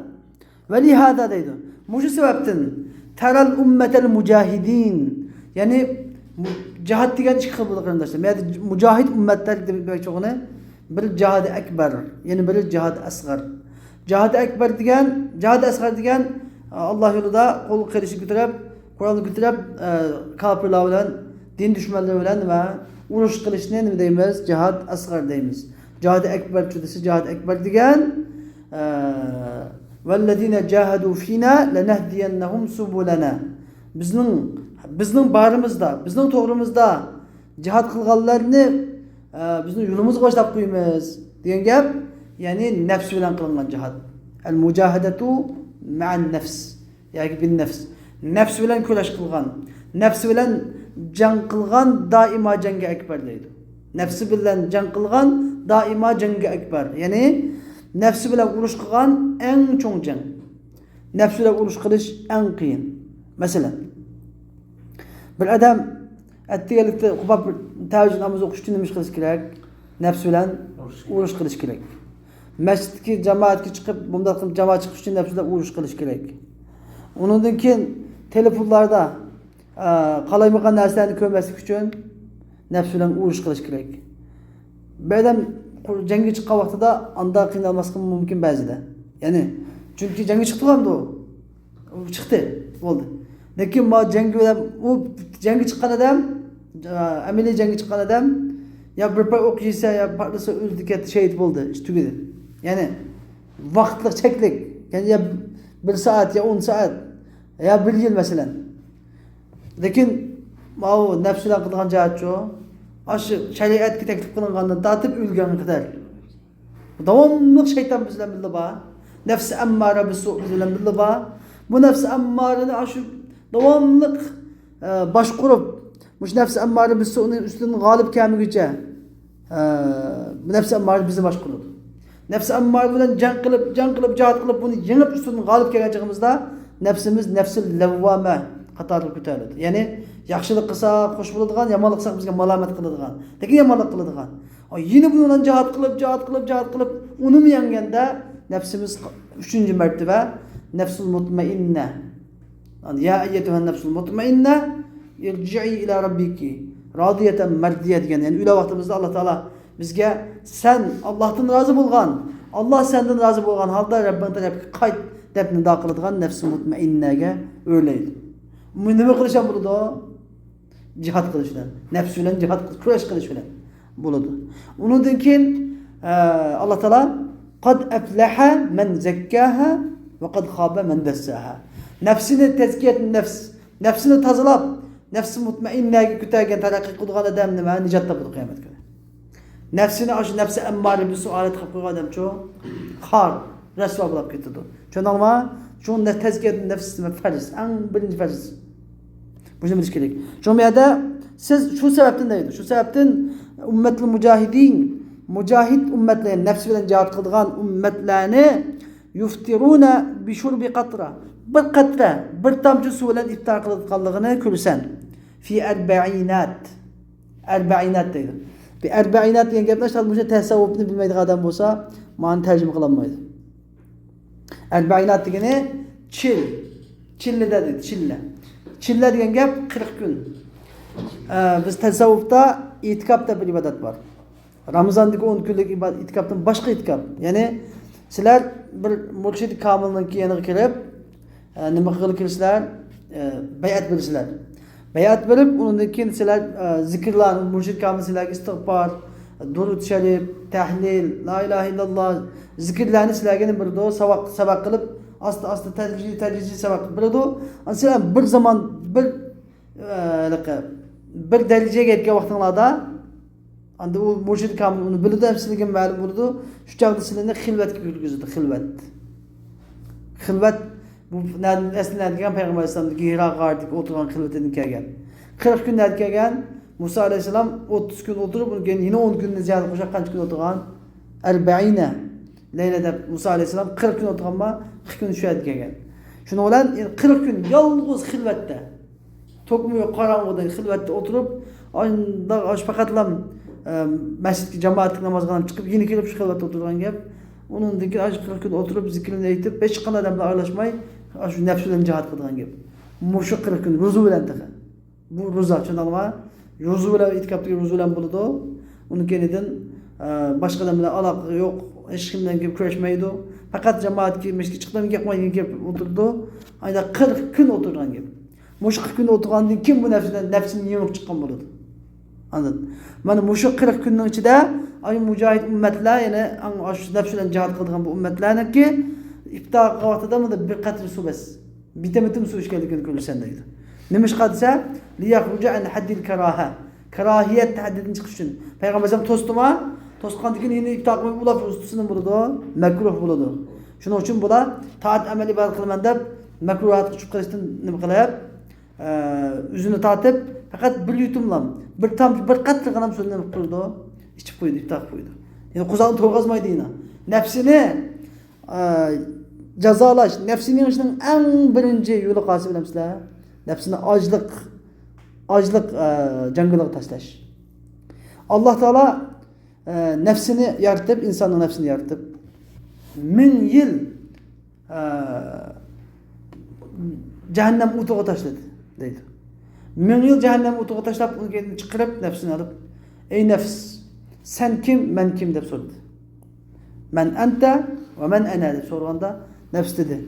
ۋەلىھازا دەيدۇ. مۇشۇ سەۋەبتىن تەرەل ئۇممەتەل مۇجاھىدىن. يەنى مۇ-، جىھاد دېگەن ئىككى خىل بولىدۇ، قېرىنداشلار. بۇ يەردە مۇجاھىد ئۇممەتلەر دېمەكچى بولغىنى بىر جىھادى ئەكبەر، يەنە بىرى جىھادى ئەسغەر. جىھادى ئەكبەر دېگەن، جىھادى ئەسغەر دېگەن، ئاللا يولىدا قول قىلىچنى كۆتۈرۈپ، قورالنى كۆتۈرۈپ، ئە، كاپىرلار بىلەن، دىن دۈشمەنلىرى بىلەن نېمە، ئۇرۇش قىلىشنى نېمە دەيمىز؟ جىھاد ئەسغەر دەيمىز. جىھادى ئەكبەرچۇ دېسە، جىھادى ئەكبەر دېگەن، ئە، ۋەللەزىنە جاھەدۇ فىنا لەنەھدىيەننەھۇم سۇبۇلەنا. بىزنىڭ، بىزنىڭ بارىمىزدا، بىزنىڭ توغرىمىزدا جىھاد قىلغانلارنى، ئە، بىزنىڭ يولىمىزغا باشلاپ قويىمىز دېگەن گەپ، يەنى نەپس بىلەن قىلىنغان جىھاد. ئەل مۇجاھەدەتۇ مەئەن نەفس ياكى بىن نەفس. نەپس بىلەن كۈرەش قىلغان، نەپس بىلەن جەڭ قىلغان دائىما جەڭگە ئەكبەر دەيدۇ. نەپسى بىلەن جەڭ قىلغان دائىما جەڭگە ئەكبەر. يەنى نەپسى بىلەن ئۇرۇش قىلغان ئەڭ چوڭ جەڭ. نەپسى بىلەن ئۇرۇش قىلىش ئەڭ قىيىن. مەسىلەن، بىر ئادەم ئەتىگەنلىكتە قوپاپ بىر تەھەججۇد نامىزى ئوقۇش ئۈچۈن نېمە ئىش قىلىش كېرەك؟ نەپسى بىلەن ئۇرۇش كېرەك. مەسچىتتىكى جامائەتكە چىقىپ، بۇنداق قىلىپ جامائەت چىقىش ئۈچۈن نەپسى بىلەن ئۇرۇش قىلىش كېرەك. ئۇنىڭدىن كېيىن تېلېفونلاردا، ئە، قالايمىقان نەرسىلەرنى كۆرمەسلىك ئۈچۈن نەپسى بىلەن ئۇرۇش قىلىش كېرەك. بىر ئادەم قۇر-، جەڭگە چىققان ۋاقتىدا ئاندا قىينالماسلىقى مۇمكىن بەزىدە. يەنى، چۈنكى جەڭگە چىقىدىغانمىدۇ؟ ئۇ چىقتى، بولدى. لېكىن ما جەڭگە بىلەن، ئۇ جەڭگە چىققان ئادەم، ئە، ئەمەلىي جەڭگە چىققان ئادەم يا بىر پاي ئوق يېسە، يا پارتلىسا ئۆلدى كەتتى، شېھىت بولدى، ئىش تۈگىدى. يەنى، ۋاقىتلىق چەكلىك. يەنى يا بىر سائەت، يا ئون سائەت، يا بىر يىل، مەسىلەن. لېكىن ماۋۇ نەپس بىلەن قىلىدىغان جىھادچۇ، ئاشۇ شەرىئەتكە تەكلىپ قىلىنغاندىن تارتىپ ئۆلگەنگە قەدەر داۋاملىق شەيتان بىز بىلەن بىللە بار. نەپسى ئەممارە بىسۇ بىز بىلەن بىللە بار. بۇ نەپسى ئەممارىنى ئاشۇ داۋاملىق، ئە، باشقۇرۇپ، مۇشۇ نەپسى ئەممارە بىسۇنىڭ ئۈستىدىن غالىب كەلمىگۈچە، ئە، بۇ نەپسى ئەممارە بىزنى باشقۇرىدۇ. نەپسى ئەممارە بىلەن جەڭ قىلىپ، جەڭ قىلىپ، جىھاد قىلىپ، بۇنى يېڭىپ، ئۈستىدىن غالىب كەلگەن چېغىمىزدا، نەپسىمىز نەپسى لەۋۋامە قاتارىغا كۆتۈرۈلىدۇ. يەنى، ياخشىلىق قىلسا خوش بولىدىغان، يامانلىق قىلسا بىزگە مالامەت قىلىدىغان، لېكىن يامانلىق قىلىدىغان. ئاي، يەنە بۇنىڭ بىلەن جىھاد قىلىپ، جىھاد قىلىپ، جىھاد قىلىپ، ئۇنىمۇ يەڭگەندە، نەپسىمىز ئۈچىنچى مەرتىبە نەپسۇل مۇتمەئىننە. يا ئەييەتۇھەن نەپسۇل مۇتمەئىننە، ئىرجىئى ئىلا رەببىكى رازىيەتەن مەردىيە دېگەن. يەنى ئۆلەر ۋاقتىمىزدا ئاللا تائالا بىزگە، سەن ئاللاھتىن رازى بولغان، ئاللا سەندىن رازى بولغان ھالدا رەببىڭ تەرەپكە قايت، دەپ نىدا قىلىدىغان نەپسى مۇتمەئىننەگە ئۆرلەيدۇ. بۇ نېمە قىلىش بىلەن بولىدۇ؟ جىھاد قىلىش بىلەن، نەپس بىلەن جىھاد قىلىش، كۈرەش قىلىش بىلەن بولىدۇ. ئۇنىڭدىن كېيىن، ئە، ئاللا تائالا، قەد ئەفلەھە مەن زەككاھە ۋە قەد خابە مەن دەسساھە. نەپسىنى تەزكىيەت نەپس، نەپسىنى تازىلاپ، نەپسى مۇتمەئىننەگە كۆتەرگەن، تەرەققىي قىلىدىغان ئادەم نېمە؟ نىجات تاپىدۇ قىيامەت كۈنى. نەپسىنى ئاشۇ نەپسى ئەممارە بىسۇ ھالەتكە قىلىپ قويغان ئادەمچۇ؟ خار، رەسۋا بولۇپ كېتىدۇ. چۈشەندىڭلارمۇ؟ شۇ نە-، تەزكىيەت نەپس فەرز، ئەڭ بىرىنچى پەرز. بۇنى بىلىش كېرەك. شۇ يەردە سىز شۇ سەۋەبتىن دەيدۇ. شۇ سەۋەبتىن ئۈممەتۇل مۇجاھىدىن، مۇجاھىد ئۈممەتلەر، نەپس بىلەن جىھاد قىلىدىغان ئۈممەتلەرنى يۇفتىرۇنە بىشۇربى قەترە. بىر قەترە، بىر تامچە سۇ بىلەن ئىپتار قىلىدىغانلىقىنى كۆرىسەن. فى ئەربەئىنات. ئەربەئىنات دەيدۇ. بۇ ئەربەئىنات دېگەن گەپنى ئاشۇنداق مۇشۇ تەسەۋۋۇپنى بىلمەيدىغان ئادەم بولسا، مانا تەرجىمە قىلالمايدۇ. ئەربەئىنات دېگىنى چىل. چىللىدە دېدى، چىللە. چىللە دېگەن گەپ قىرىق كۈن. ئە، بىز تەسەۋۋۇپتا ئېتىكاپ دەپ بىر ئىبادەت بار. رامىزاندىكى ئون كۈنلۈك ئىبادەت، ئېتىكاپتىن باشقا ئېتىكاپ. يەنى سىلەر بىر مۇرشىد كامىلنىڭكى يېنىغا كىرىپ، ئە، نېمە قىلغىلى كىرىسىلەر؟ ئە، بەيئەت بېرىسىلەر. بەيئەت بېرىپ، ئۇنىڭدىن كېيىن سىلەر، ئە، زىكىرلار، مۇرشىد كامىل سىلەرگە ئىستىغپار، دۇرۇد شەرىپ، تەھلىل، لا ئىلاھە ئىللاللا، زىكىرلارنى سىلەرگە نېمە بېرىدۇ؟ ساۋاق، ساۋاق قىلىپ، ئاستا ئاستا، تەدرىجىي تەدرىجىي ساۋاق قىلىپ بېرىدۇ. ئەمما سىلەر بىر زامان، بىر، ئە، ھېلىقى، بىر دەرىجىگە يەتكەن ۋاقتىڭلاردا، ئاندىن ئۇ مۇرشىد كامىل ئۇنى بىلىدۇ، ھەم سىلىگە مەلۇم بولىدۇ. شۇ چاغدا سىلىنى خىلۋەتكە كىرگۈزىدۇ، خىلۋەت. خىلۋەت، بۇ نەدىن، ئەسلى نەدىن كەلگەن؟ پەيغەمبەر ئەلەيھىسسالامدىكى ھىرا غارىدىكى ئولتۇرغان خىلۋىتىدىن كەلگەن. قىرىق كۈن نەدىن كەلگەن؟ مۇسا ئەلەيھىسسالام ئوتتۇز كۈن ئولتۇرۇپ، ئۇنىڭ كېيىن يەنە ئون كۈننى زىيادە قوشۇپ قانچە كۈن ئولتۇرغان؟ ئەربەئىنە لەيلە دەپ مۇسا ئەلەيھىسسالام قىرىق كۈن ئولتۇرغانما، قىرىق كۈن شۇ يەردە كەلگەن. شۇنىڭ بىلەن قىرىق كۈن يالغۇز خىلۋەتتە، توكمۇ يوق، قاراڭغۇدا خىلۋەتتە ئولتۇرۇپ، ئانداق ئاش پەقەتلا، ئە، مەسچىتكە جامائەتلىك نامازغا چىقىپ، يېنىكىپ شۇ خىلۋەتتە ئولتۇرغان گەپ. ئۇنىڭدىن كېيىن ئاشۇ قىرىق كۈن ئولتۇرۇپ، زىكرىنى ئېيتىپ، ھېچقانداق ئادەم بىلەن ئارىلاشماي، ئاشۇ نەپسى بىلەن جىھاد قىلىدىغان گەپ. مۇشۇ قىرىق كۈن روزا بىلەن تېخى. بۇ روزا، چۈشەندىڭلارمۇ؟ روزا بىلەن، ئېتىكاپتىكى روزا بىلەن بولىدۇ. ئۇنىڭ كەينىدىن، ئە، باشقا ئادەم بىلەن ئالاقە يوق، ھېچكىم بىلەن كۆرۈشمەيدۇ. پەقەت جامائەتكە، مەسچىتكە چىقىپ، گەپ قىلمايدىغان گەپ ئولتۇرىدۇ. ئايدا قىرىق كۈن ئولتۇرغان گەپ. مۇشۇ قىرىق كۈن ئولتۇرغاندىن كېيىن بۇ نەپسىدىن، نەپسىنى يېڭىپ چىققان بولىدۇ. ئاندىن، مانا مۇشۇ قىرىق كۈننىڭ ئىچىدە، ئاي، مۇجاھىد ئۈممەتلەر، يەنى ئەڭ ئاشۇ نەپس بىلەن جىھاد قىلىدىغان بۇ ئۈممەتلەرنىڭكى ئىپتار قىلغان ۋاقتىدا بۇندا بىر قەترە سۇ بەس. بىتەمتىم سۇ ئىچكەنلىكىنى كۆرىسەن دەيدۇ. نېمىشقا دېسە، لىيەخرۇجە ئەن ھەددىل كاراھە. كاراھىيەت ھەددىدىن چىقىش ئۈچۈن. پەيغەمبەر ئەلەيھىسسالام توستىمۇ؟ توسقاندىن كېيىن يەنە ئىپتار قىلماي ئۇلاپ تۇتسىنىم بولىدۇ، مەكرۇھ بولىدۇ. شۇنىڭ ئۈچۈن بۇلار تائەت ئەمەل ئىبادەت قىلىمەن دەپ، مەكرۇھاتقا چۈشۈپ قېلىشتىن نېمە قىلىپ، ئە، ئۆزىنى تارتىپ، پەقەت بىر يۇتۇملا، بىر تامچە، بىر قەترە غىنام سۇنى نېمە قىلىدۇ؟ ئىچىپ قويىدۇ، ئىپتار قىلىپ قويىدۇ. يەنى قورساقنى تويغۇزمايدۇ يەنە. نەپسىنى، ئە، جازالاش، نەپسىنى يېڭىشنىڭ ئەڭ بىرىنچى يولى قايسى بىلەمسىلەر؟ نەپسىنى ئاجلىق، ئاجلىق، ئە، جاڭگىلىغا تاشلاش. ئاللا تائالا، ئە، نەپسىنى يارىتىپ، ئىنساننىڭ نەپسىنى يارىتىپ، مىڭ يىل، ئە، جەھەننەم ئوتىغا تاشلىدى، دەيدۇ. مىڭ يىل جەھەننەم ئوتىغا تاشلاپ، ئۇنى كېيىن چىقىرىپ، نەپسىنى ئېلىپ، ئەي نەپس، سەن كىم، مەن كىم؟ دەپ سورىدى. مەن ئەنتە ۋە مەن ئەنە دەپ سورىغاندا، نەپس دېدى،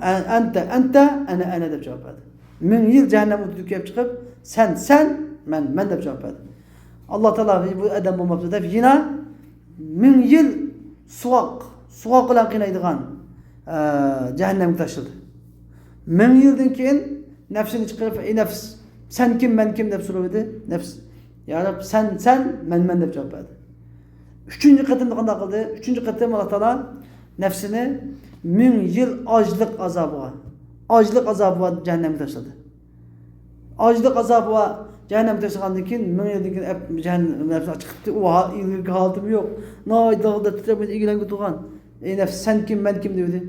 ئە-، ئەنتە، ئەنتە، ئەنە، ئەنە دەپ جاۋاب بەردى. مىڭ يىل جەھەننەم ئوتىدىن كېلىپ چىقىپ، سەن، سەن، مەن، مەن دەپ جاۋاب بەردى. ئاللا تائالا بۇ ئادەم بولماپتۇ دەپ يەنە مىڭ يىل سوغۇق، سوغۇق بىلەن قىينايدىغان، ئە، جەھەننەمگە تاشلىدى. مىڭ يىلدىن كېيىن نەپسىنى چىقىرىپ، ئەي نەپس، سەن كىم، مەن كىم دەپ سورىدى. نەپس، يا رەب، سەن، سەن، مەن، مەن دەپ جاۋاب بەردى. ئۈچىنچى قېتىمدا قانداق قىلدى؟ ئۈچىنچى قېتىم ئاللا تائالا نەپسىنى مىڭ يىل ئاجلىق ئازابىغا، ئاجلىق ئازابىغا جەھەننەمگە تاشلىدى. ئاجلىق ئازابىغا جەھەننەمگە تاشلىغاندىن كېيىن، مىڭ يىلدىن كېيىن ئەپ-، جەھەننەم نەپسى چىقىپتۇ. ئۇ ھا-، ئىلگىرىكى ھالىتىمۇ يوق. ناھايىتى داغدا تىترەپ ئىگىلەنگە تۇرغان. ئەي نەپس، سەن كىم، مەن كىم؟ دېدى.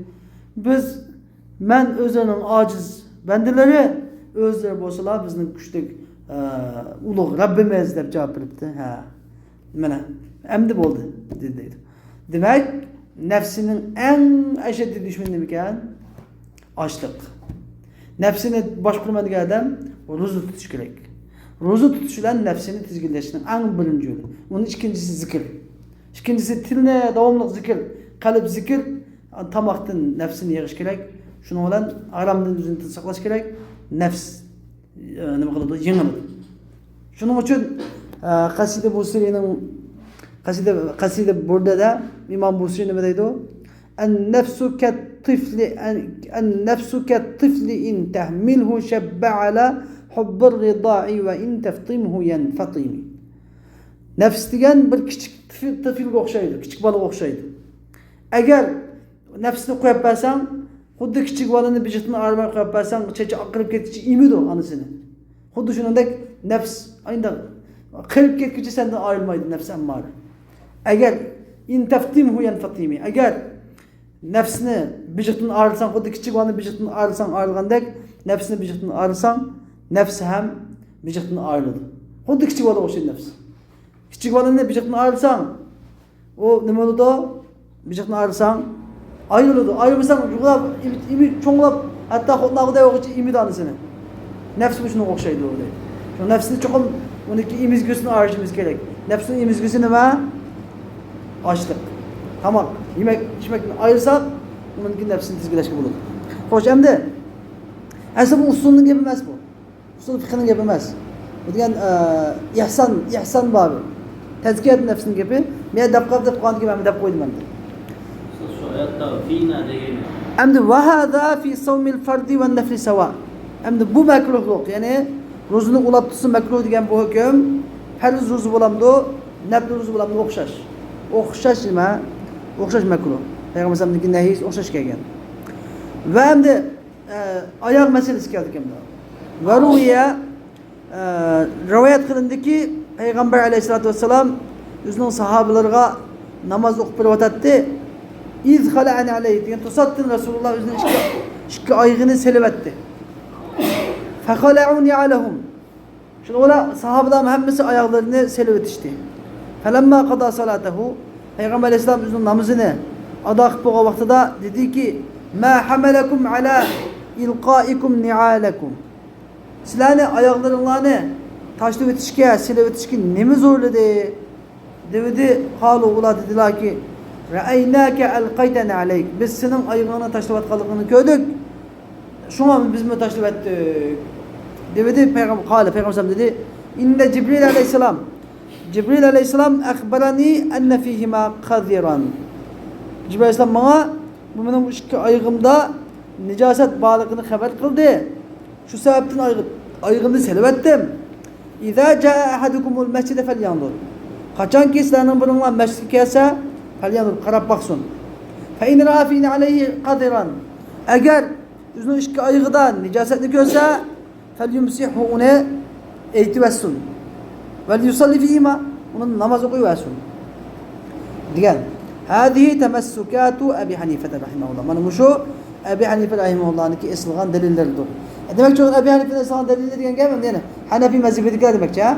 بىز، مەن ئۆزلىرىنىڭ ئاجىز بەندىلىرى، ئۆزلىرى بولسىلا بىزنىڭ كۈچلۈك، ئە، ئۇلۇغ رەببىمىز دەپ جاۋاب بېرىپتۇ. ھە. مانا، ئەمدى بولدى، دېدى، دەيدۇ. دېمەك، نەپسىنىڭ ئەڭ ئەشەددىي دۈشمىنى نېمىكەن؟ ئاچلىق. نەپسىنى باشقۇرىمەن دېگەن ئادەم روزا تۇتۇش كېرەك. روزا تۇتۇش بىلەن نەپسىنى تىزگىنلەشنىڭ ئەڭ بىرىنچى يولى. ئۇنىڭ ئىككىنچىسى زىكىر. ئىككىنچىسى تىلنى داۋاملىق زىكىر، قەلب زىكىر، تاماقتىن نەپسىنى يىغىش كېرەك. شۇنىڭ بىلەن ھارامدىن ئۆزىنى ساقلاش كېرەك. نەپس ئە، نېمە قىلىدۇ؟ يېڭىلىدۇ. شۇنىڭ ئۈچۈن، ئە، قەسىدە بۇسىرىنىڭ، قەسىدە، قەسىدە بۇردىدە ئىمام بۇسىرى نېمە دەيدۇ؟ النفس كالطفل، النفس كالطفل إن تحمله شب على حب الرضاع وإن تفطمه ينفطم. نەپس دېگەن بىر كىچىك تىفىل، تىفىلگە ئوخشايدۇ، كىچىك بالىغا ئوخشايدۇ. ئەگەر نەپسىنى قويۇپ بەرسەڭ، خۇددى كىچىك بالىنى بېشىدىن ئايرىماي قويۇپ بەرسەڭ، چېچى ئاقىرىپ كەتكۈچە ئېمىدۇ ئانىسىنى. خۇددى شۇنىڭدەك نەپس ئاينداق قېرىپ كەتكۈچە سەندىن ئايرىلمايدۇ، نەپس ئەممارە. ئەگەر إن تفطمه ينفطم، ئەگەر نەپسنى بېشىقتىن ئايرىساڭ، خۇددى كىچىك بالىنى بېشىقتىن ئايرىساڭ، ئايرىلغاندەك، نەپسنى بېشىقتىن ئايرىساڭ، نەپس ھەم بېشىقتىن ئايرىلىدۇ. خۇددى كىچىك بالىغا ئوخشايدۇ نەپس. كىچىك بالىنى بېشىقتىن ئايرىساڭ، ئۇ نېمە بولىدۇ؟ بېشىقتىن ئايرىساڭ، ئايرىلىدۇ. ئايرىمىساڭ يۇغلاپ، ئېمىپ، ئېمىپ چوڭلاپ، ھەتتا خوتۇن ئالغۇدەك بولغۇچە ئېمىدۇ ئانىسىنى. نەپس مۇشۇنىڭغا ئوخشايدۇ، دەيدۇ. شۇ نەپسنى چوقۇم ئۇنىڭكى ئېمىزگۈسىنى ئايرىشىمىز كېرەك. نەپسنىڭ ئېمىزگۈسى نېمە؟ ئاشلىق. تاماق، يېمەك، ئىچمەكتىن ئايرىساق، ئۇنىڭكى نەپسىنى تىزگىنلەشكە بولىدۇ. خوش، ئەمدى ئەسلى بۇ ئۇسۇلنىڭ گېپى ئەمەس بۇ. ئۇسۇل فىقھىنىڭ گېپى ئەمەس. بۇ دېگەن، ئە، ئىھسان، ئىھسان بابى. تەزكىيەت نەپسنىڭ گېپى. مەن دەپ قويۇپ، دەپ قويغاندىكىن مەن دەپ قويدۇم ئەمدى. شۇ ئايەتتە فىنا دېگەن. ئەمدى ۋەھازا فى سەۋمىل فەردى ۋە نەفلى سەۋا. ئەمدى بۇ مەكرۇھلۇق، يەنى روزىنى ئۇلاپ تۇتسا مەكرۇھ دېگەن بۇ ھۆكۈم پەرز روزا بولامدۇ، نەپلى روزا بولامدۇ ئوخشاش. ئوخشاش نېمە؟ ئوخشاش مەكرۇھ. پەيغەمبەر ئەلەيھىسسالامنىڭكى نەھيىسى ئوخشاش كەلگەن. ۋە ئەمدى ئە، ئاياغ مەسىلىسى كەلدى كىمدە؟ ۋە رۇۋىيە، ئە، رىۋايەت قىلىندىكى، پەيغەمبەر ئەلەيھىسسالاتۇ ۋەسسالام ئۆزىنىڭ ساھابىلىرىغا ناماز ئوقۇپ بېرىۋاتاتتى. ئىز خەلەئەنى ئەلەيھى دېگەن، توساتتىن رەسۇلۇللا ئۆزىنىڭ ئىككى، ئىككى ئايىغىنى سېلىۋەتتى. فەخەلەئۇ نىئالەھۇم. شۇنىڭ بىلەن ساھابىلار ھەممىسى ئاياغلىرىنى سېلىۋېتىشتى. فەلەمما قەدا سالاتەھۇ، پەيغەمبەر ئەلەيھىسسالام ئۆزىنىڭ نامىزىنى ئادا قىلىپ بولغان ۋاقتىدا دېدىكى، ما ھەمەلەكۇم ئەلا ئىلقائىكۇم نىئالەكۇم. سىلەرنى ئاياغلىرىڭلارنى تاشلىۋېتىشكە، سېلىۋېتىشكە نېمە زورلىدى؟ دېۋىدى. قالۇ، ئۇلار دېدىلەركى، رەئەيناكە ئەلقەيتە نەئلەيك. بىز سېنىڭ ئايىغىڭنى تاشلىۋاتقانلىقىڭنى كۆردۇق. شۇڭا بىزمۇ تاشلىۋەتتۇق. دېۋىدى پەيغەم-، قالە، پەيغەمبەر دېدى، ئىننە جىبرىل ئەلەيھىسسالام. جىبرىل ئەلەيھىسسالام ئەخبەرەنى ئەننە فىھىما قەزىران. جىبرىل ئەلەيھىسسالام ماڭا بۇ مېنىڭ ئىككى ئايىغىمدا نىجاسەت بارلىقىنى خەۋەر قىلدى. شۇ سەۋەبتىن ئايغ-، ئايىغىمنى سېلىۋەتتىم. ئىزا جاءە ئەھەدۇكۇمۇل مەسجىدە فەليەنزۇر. قاچانكى سىلەرنىڭ بىرىڭلار مەسچىتكە كەلسە، فەليەنزۇر، قاراپ باقسۇن. فەئىن رائە فى نەئلەيھى قەزىران. ئەگەر ئۆزىنىڭ ئىككى ئايىغىدا نىجاسەتنى كۆرسە، فەليۇمسىھۇ، ئۇنى ئېيتىۋەتسۇن. ۋەليۇسەللى فىھىما، ئۇنى ناماز ئوقۇيۋەرسۇن. دېگەن. ھازىھى تەمەسسۇكاتۇ ئەبى ھەنىفەتە رەھىمەھۇللا. مانا مۇشۇ ئەبى ھەنىفە رەھىمەھۇللانىڭكى ئېسىلغان دەلىللىرىدۇر. دېمەك، چوغ ئەبى ھەنىفە ئېسىلغان دەلىلى دېگەن گەپ ئەمدى يەنە ھەنەفىي مەزھىپىدىكىلەر دېمەكچى، ھە؟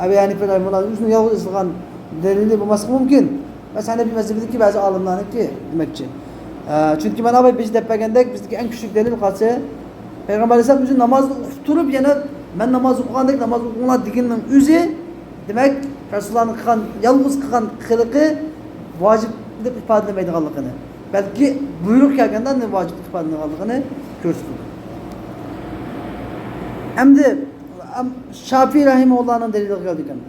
ئەبى ھەنىفە رەھىمەھۇللا ئۆزىنىڭ يالغۇز ئېسىلغان دەلىلى بولماسلىقى مۇمكىن. بەس ھەنەفىي مەزھىپىدىكى بەزى ئالىملارنىڭكى دېمەكچى. ئە، چۈنكى مانا بۇ بىز دەپ بەرگەندەك بىزدىكى ئەڭ كۈچلۈك دەلىل قايسى؟ پەيغەمبەر ئەلەيھىسسالام ئۆزى نامازنى ئوقۇپ تۇرۇپ يەنە مەن ناماز ئوقۇغاندەك ناماز ئوقۇڭلار دېگىنىنىڭ ئۆزى، دېمەك، رەسۇلۇللانىڭ قىلغان، يالغۇز قىلغان قىلىقى ۋاجىپ دەپ ئىپادىلىمەيدىغانلىقىنى، بەلكى بۇيرۇق كەلگەندە ئۇنى ۋاجىپ دەپ ئىپادىلەيدىغانلىقىنى كۆرسىتىدۇ. ئەمدى ئەم-، شافىي رەھىمەھۇللانىڭ دەلىلىگە كەلدۇق ئەمدى.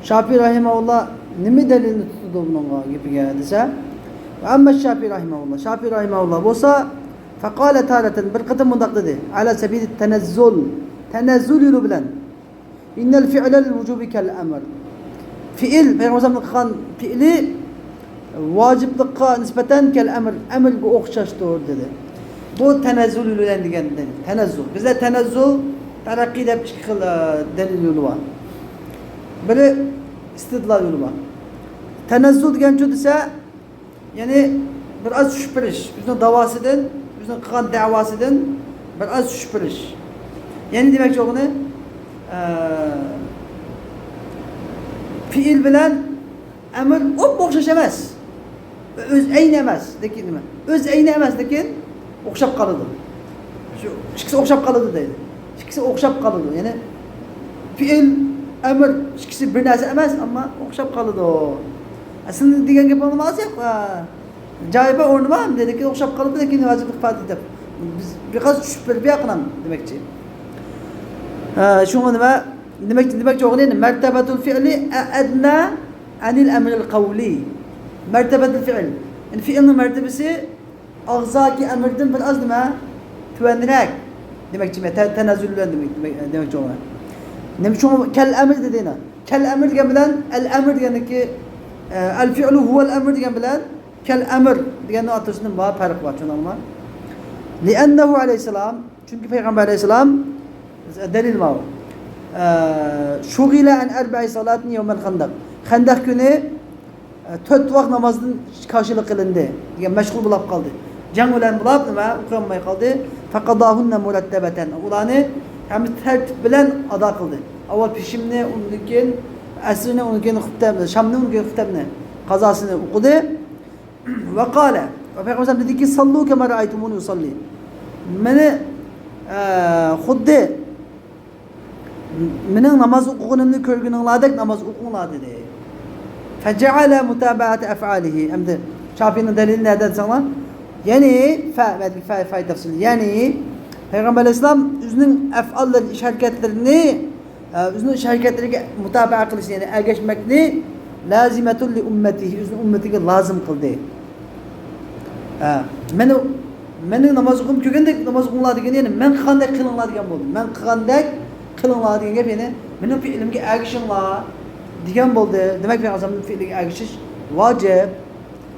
شافىي رەھىمەھۇللا نېمە دەلىلنى تۇتىدۇ بۇنىڭغا، گېپىگە دېسە، ۋە ئەممە شافىي رەھىمەھۇللا، شافىي رەھىمەھۇللا بولسا، فەقالە تارەتەن، بىر قېتىم مۇنداق دېدى، ئەلا سەبىلى تەنەززۇل، تەنەززۇل يولى بىلەن، ئىننەل فىئلەل ۋۇجۇبى كەل ئەمر. فېئىل، پەيغەمبەر ئەلەيھىسسالامنىڭ قىلغان پېئىلى ۋاجىپلىققا نىسبەتەن كەل ئەمر، ئەمرگە ئوخشاشتۇر، دېدى. بۇ تەنەززۇل بىلەن دېگەن دەلىل. تەنەززۇل. بىزدە تەنەززۇل، تەرەققىي دەپ ئىككى خىل، ئە، دەلىل يولى بار. بىرى ئىستىدلال يولى بار. تەنەززۇل دېگەن شۇ دېسە، يەنى بىر ئاز چۈشۈپ بېرىش، ئۆزىنىڭ داۋاسىدىن، ئۆزىنىڭ قىلغان دەۋاسىدىن بىر ئاز چۈشۈپ بېرىش. يەنى دېمەكچى بولغىنى، ئە، پېئىل بىلەن ئەمىر ئوپئوخشاش ئەمەس. ئۆز ئەينى ئەمەس، لېكىن نېمە؟ ئۆز ئەينى ئەمەس، لېكىن ئوخشاپ قالىدۇ. شۇ ئىككىسى ئوخشاپ قالىدۇ دەيدۇ. ئىككىسى ئوخشاپ قالىدۇ. يەنى پېئىل، ئەمىر ئىككىسى بىر نەرسە ئەمەس، ئەمما ئوخشاپ قالىدۇ. ئەسلىدە دېگەن گېپىڭ نېمە ئەسلى؟ جايى بار، ئورنى بار، لېكىن ئوخشاپ قالىدۇ، لېكىن ۋاجىپلىق ئىپادە دەپ. بىز بىر قەدەر چۈشۈپ بېرىپ ياقىنام دېمەكچى. ھە، شۇڭا نېمە؟ دېمەك، دېمەكچى بولغىنى مەرتەبەتۇل فىئلى ئەدنە ئەنىل ئەمرىل قەۋلى. مەرتەبەتۇل فىئل. يەنى فېئىلنىڭ مەرتىبىسى ئاغزاكى ئەمىردىن بىر ئاز نېمە؟ تۆۋەنرەك دېمەكچىمەن، تە-، تەنەززۇل بىلەن دېمەك، دېمەك، دېمەكچى بولغان. نېمە ئۈچۈن كەل ئەمر دېدى يەنە؟ كەل ئەمر دېگەن بىلەن ئەل ئەمر دېگەننىڭكى، ئە، ئەل فىئلۇ ھۇۋەل ئەمر دېگەن بىلەن كەل ئەمر دېگەننىڭ ئوتتۇرىسىدا بار پەرق بار، چۈشەندىڭىزمۇ؟ لىئەننەھۇ ئەلەيھىسسالام، چۈنكى پەيغەمبەر ئەلەيھىسسالام، دەلىل ماۋۇ. ئە، شۇغىلە ئەن ئەربەئى سالاتىن يەۋمەل خەندەق. خەندەق كۈنى، ئە، تۆت ۋاق نامازدىن كاشىلىق قىلىندى دېگەن، مەشغۇل بولاپ قالدى. جەڭ بىلەن بولاپ، نېمە، ئۇخلىيالماي قالدى. فەقەداھۇننە مۇرەتتەبەتەن. ئۇلارنى ھەممە تەرتىپ بىلەن ئادا قىلدى. ئاۋۋال پېشىمنى، ئۇندىن كېيىن ئەسرنى، ئۇندىن كېيىن خۇپتەمنى، شامنى، ئۇندىن كېيىن خۇپتەمنى قازاسىنى ئوقۇدى. ۋە قالە، پەيغەمبەر ئەلەيھىسسالام دېدىكى، سەللۇ كەما رەئەيتۇمۇنى ئۇسەللى. مېنى، ئە، خۇددى مېنىڭ ناماز ئوقۇغىنىمنى كۆرگىنىڭلاردەك ناماز ئوقۇڭلار دېدى. فەجەئەلە مۇتابەئەتە ئەفئالىھى. ئەمدى شافىئىنىڭ دەلىلى نەدە دېسەڭلار؟ يەنى، فە، فە، فە تەفسىلى. يەنى، پەيغەمبەر ئەلەيھىسسالام ئۆزىنىڭ ئەفئاللىرىنى، ئىش ھەرىكەتلىرىنى، ئە، ئۆزىنىڭ ئىش ھەرىكەتلىرىگە مۇتابەئە قىلىشنى، يەنى ئەگەشمەكنى لازىمەتۇن لىئۇممەتىھى، ئۆزىنىڭ ئۈممىتىگە لازىم قىلدى. ھە، مېنى، مېنىڭ ناماز ئوقۇغىنىمنى كۆرگەندەك ناماز ئوقۇڭلار دېگەن، يەنى مەن قىلغاندەك قىلىڭلار دېگەن بولدى. مەن قىلغاندەك قىلىڭلار دېگەن گەپ، يەنى مېنىڭ پېئىلىمگە ئەگىشىڭلار دېگەن بولدى. دېمەك، پەيغەمبەر ئەلەيھىسسالامنىڭ پېئىلىگە ئەگىشىش ۋاجىپ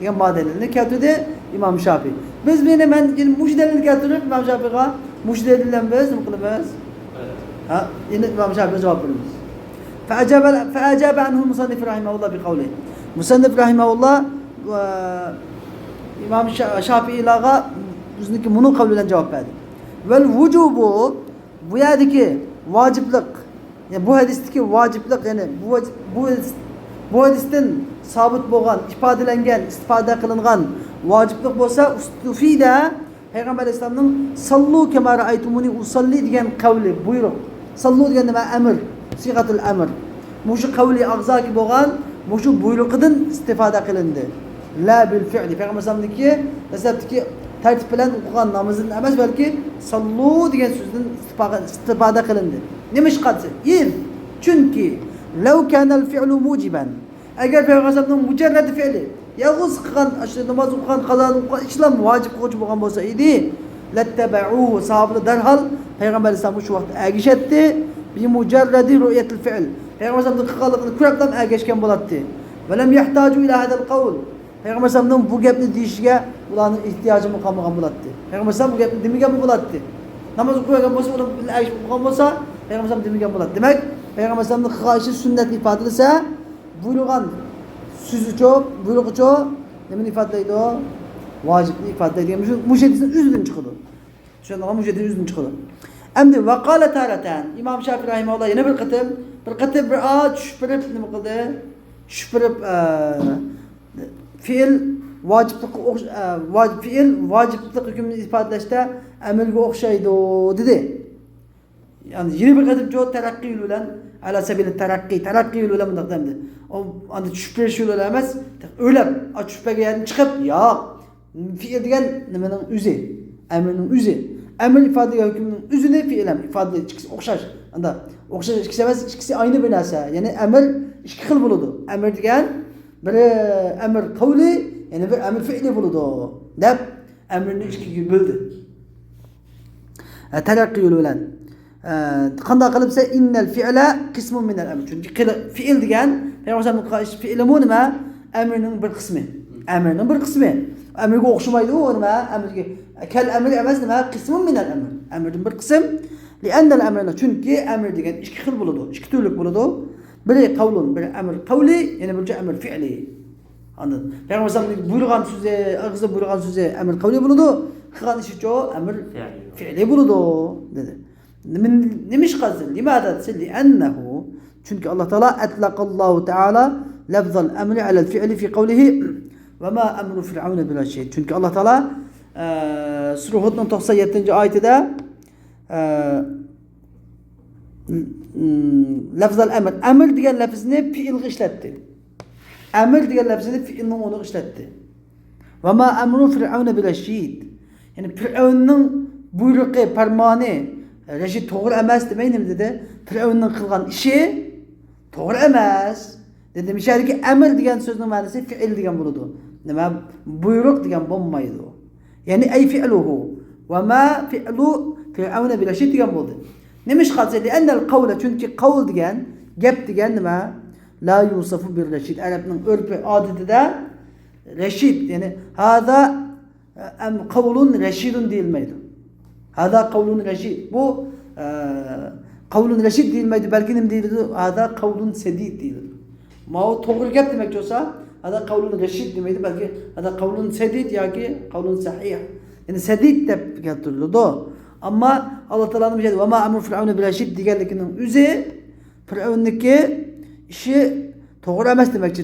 دېگەن ما دەلىلنى كەلتۈردى ئىمام شافىئى. بىز مېنى، مەن يەنە مۇشۇ دەلىلنى كەلتۈرۈپ ئىمام شافىئىغا، مۇشۇ دەلىل بىلەن بىز نېمە قىلىمىز؟ ھە، يەنە ئىمام شافىئىغا جاۋاب بېرىمىز. فأجاب، فأجاب عنه المصنف رحمه الله بقوله. مۇسەننىپ رەھىمەھۇللا، ئە، ئىمام شا-، شافىئىيلارغا ئۆزىنىڭكى مۇنۇ قەۋلى بىلەن جاۋاب بەردى. ۋەل ۋۇجۇبۇ، بۇ يەردىكى ۋاجىپلىق، يەنى بۇ ھەدىستىكى ۋاجىپلىق، يەنى بۇ ۋاج-، بۇ ھەدىس، بۇ ھەدىستىن سابىت بولغان، ئىپادىلەنگەن، ئىستىپادە قىلىنغان ۋاجىپلىق بولسا، ئۇستۇفىدە پەيغەمبەر ئەلەيھىسسالامنىڭ سەللۇ كەما رەئەيتۇمۇنى ئۇسەللى دېگەن قەۋلى، بۇيرۇق. سەللۇ دېگەن نېمە؟ ئەمىر. سىغەتۇل ئەمر. مۇشۇ قەۋلى ئاغزاكى بولغان مۇشۇ بۇيرۇقىدىن ئىستىپادە قىلىندى. لا بىل فىئلى. پەيغەمبەر ئەلەيھىسسالامدىكى دەسلەپتىكى تەرتىپ بىلەن ئوقۇغان نامىزىدىن ئەمەس، بەلكى سەللۇ دېگەن سۆزدىن ئىستىپا-، ئىستىپادە قىلىندى. نېمىشقا دېسە، ئىز، چۈنكى، لەۋ كانەل فىئلۇ مۇجىبەن. ئەگەر پەيغەمبەر ئەلەيھىسسالامنىڭ مۇجەررەد فېئلى، يالغۇز قىلغان، ئاشۇ ناماز ئوقۇغان، قازا قىلغان ئىشلار ۋاجىپ قىلغۇچى بولغان بولسا ئىدى، لەتتەبەئۇھۇ، ساھابىلەر دەرھال پەيغەمبەر ئەلەيھىسسالامغا شۇ ۋاقىتتا ئەگىشەتتى. بىمۇجەررەدى رۇئيەتىل فىئل. پەيغەمبەر ئەلەيھىسسالامنىڭ قىلغانلىقىنى كۆرۈپلا ئەگەشكەن بولاتتى. ۋەلەم يەھتاجۇ ئىلە ھازال قەۋل. پەيغەمبەر ئەلەيھىسسالامنىڭ بۇ گەپنى دېيىشىگە ئۇلارنىڭ ئېھتىياجىمۇ قالمىغان بولاتتى. پەيغەمبەر ئەلەيھىسسالام بۇ گەپنى دېمىگەنمۇ بولاتتى. ناماز ئوقۇۋەرگەن بولسا، ئۇلار بىلەن ئەگىشىپ ئوقۇغان بولسا، پەيغەمبەر ئەلەيھىسسالام دېمىگەن بولاتتى. دېمەك، پەيغەمبەر ئەلەيھىسسالامنىڭ قىلغان ئىشى سۈننەتنى ئىپادىلىسە، بۇيرۇغان سۆزىچۇ، بۇيرۇقىچۇ نېمىنى ئىپادىلەيدۇ؟ ۋاجىپنى ئىپادىلەيدۇ. مۇشۇ، مۇشۇ ھەدىسنىڭ ئۆزىدىن چىقىدۇ. چۈشەندىڭىزمۇ؟ مۇشۇ ھەدىسنىڭ ئۆزىدىن چىقىدۇ. ئەمدى ۋەقالە تارەتەن. ئىمام شافىئى رەھىمەھۇللا يەنە بىر قېتىم، بىر قېتىم بىر ئاز چۈشۈپ بېرىپ نېمە قىلدى؟ چۈشۈپ بېرىپ، ئە، فېئىل ۋاجىپلىققا ئوخش-، ئە، ۋاج-، فېئىل ۋاجىپلىق ھۆكمىنى ئىپادىلەشتە ئەمەلگە ئوخشايدۇ، دېدى. يەنى يەنە بىر قېتىمچۇ تەرەققىي يولى بىلەن، ئەلا سەبىلى تەرەققىي، تەرەققىي يولى بىلەن مۇنداق دەمدى. ئۇ ئاندىن چۈشۈپ بېرىش يولى بىلەن ئەمەس، ئۆرلەپ، ئا، چۈشۈپ بەرگەن يەردىن چىقىپ، ياق. فېئىل دېگەن نېمىنىڭ ئۆزى؟ ئەمرنىڭ ئۆزى. ئەمر ئىپادىلىگەن ھۆكۈمنىڭ ئۆزىنى فېئىل ھەم ئىپادىلەش ئىككىسى ئوخشاش. ئاندا ئوخشاش ئىككىسى ئەمەس، ئىككىسى ئاينى بىر نەرسە. يەنى ئەمر ئىككى خىل بولىدۇ. ئەمر دېگەن بىرى ئەمر قەۋلى، يەنە بىر ئەمر فېئلى بولىدۇ، دەپ ئەمرنى ئىككىگە بۆلدى. ئە، تەرەققىي يولى بىلەن. ئە، قانداق قىلىپ دېسە، ئىننەل فىئلە قىسمۇن مىنەل ئەمر. چۈنكى قىل-، فېئىل دېگەن پەيغەمبەر ئەلەيھىسسالامنىڭ قىلغان ئىشى، فېئىلىمۇ نېمە؟ ئەمرنىڭ بىر قىسمى. ئەمرنىڭ بىر قىسمى. ئەمرگە ئوخشىمايدۇ ئۇ نېمە؟ ئەمرگە، كەل ئەمر ئەمەس نېمە؟ قىسمۇن مىنەل ئەمر. ئەمردىن بىر قىسىم. لىئەننەل ئەمرەنە، چۈنكى ئەمر دېگەن ئىككى خىل بولىدۇ، ئىككى تۈرلۈك بولىدۇ. بىرى قەۋلۇن، بىرى ئەمر قەۋلى، يەنە بىرى ئەمر فېئلى. ئاندىن پەيغەمبەر ئەلەيھىسسالامنىڭ بۇيرۇغان سۆزى، ئېغىزدىن بۇيرۇغان سۆزى ئەمر قەۋلى بولىدۇ، قىلغان ئىشىچۇ ئەمر فېئلى بولىدۇ، دېدى. نېمە، نېمىشقا دېسە، لىماذا دېسە، لىئەننەھۇ، چۈنكى ئاللا تائالا، ئەتلەقەللاھۇ تائالا لەفزەل ئەمرى ئەلەل فېئلى فى قەۋلىھى ۋە ما ئەمرۇ فىرئەۋنە بىرەشىد. چۈنكى ئاللا تائالا، ئە، سۈرە ھۇدنىڭ توقسان يەتتىنچى ئايىتىدە، ئە، لەفزەل ئەمر، ئەمر دېگەن لەفزنى پېئىلغا ئىشلەتتى. ئەمر دېگەن لەپزىنى پېئىلنىڭ ئورنىغا ئىشلەتتى. ۋە ما ئەمرۇ فىرئەۋنە بىرەشىد. يەنى پىرئەۋننىڭ بۇيرۇقى، پەرمانى رەشىد، توغرا ئەمەس دېمەي نېمە دېدى؟ پىرئەۋننىڭ قىلغان ئىشى توغرا ئەمەس دېدى. مۇشۇ يەردىكى ئەمر دېگەن سۆزنىڭ مەنىسى پېئىل دېگەن بولىدۇ. نېمە؟ بۇيرۇق دېگەن بولمايدۇ. يەنى ئەي فىئلۇھۇ ۋە ما فىئلۇ فىرئەۋنە بىرەشىد دېگەن بولدى. نېمىشقا دېسە، لىئەننەل قەۋلە، چۈنكى قەۋل دېگەن، گەپ دېگەن نېمە؟ لا يۇسەفۇ بىر رەشىد. ئەرەبنىڭ ئۆرپى، ئادىتىدە رەشىد، يەنى ھازا، ئەم، قەۋلۇن رەشىدۇن دېيىلمەيدۇ. ھازا قەۋلۇن رەشىد. بۇ، ئە، قەۋلۇن رەشىد دېيىلمەيدۇ، بەلكى نېمە دېيىلىدۇ؟ ھازا قەۋلۇن سەدىد دېيىلىدۇ. ماۋۇ توغرا گەپ دېمەكچى بولسا، ھازا قەۋلۇن رەشىد دېمەيدۇ، بەلكى ھازا قەۋلۇن سەدىد ياكى قەۋلۇن سەھىھ. يەنى سەدىد دەپ كەلتۈرۈلىدۇ. ئەمما ئاللا تائالانىڭ بۇ يەردە ۋە ما ئەمرۇ فىرئەۋنە بىرەشىد دېگەنلىكىنىڭ ئۆزى پىرئەۋننىڭكى ئىشى توغرا ئەمەس دېمەكچى،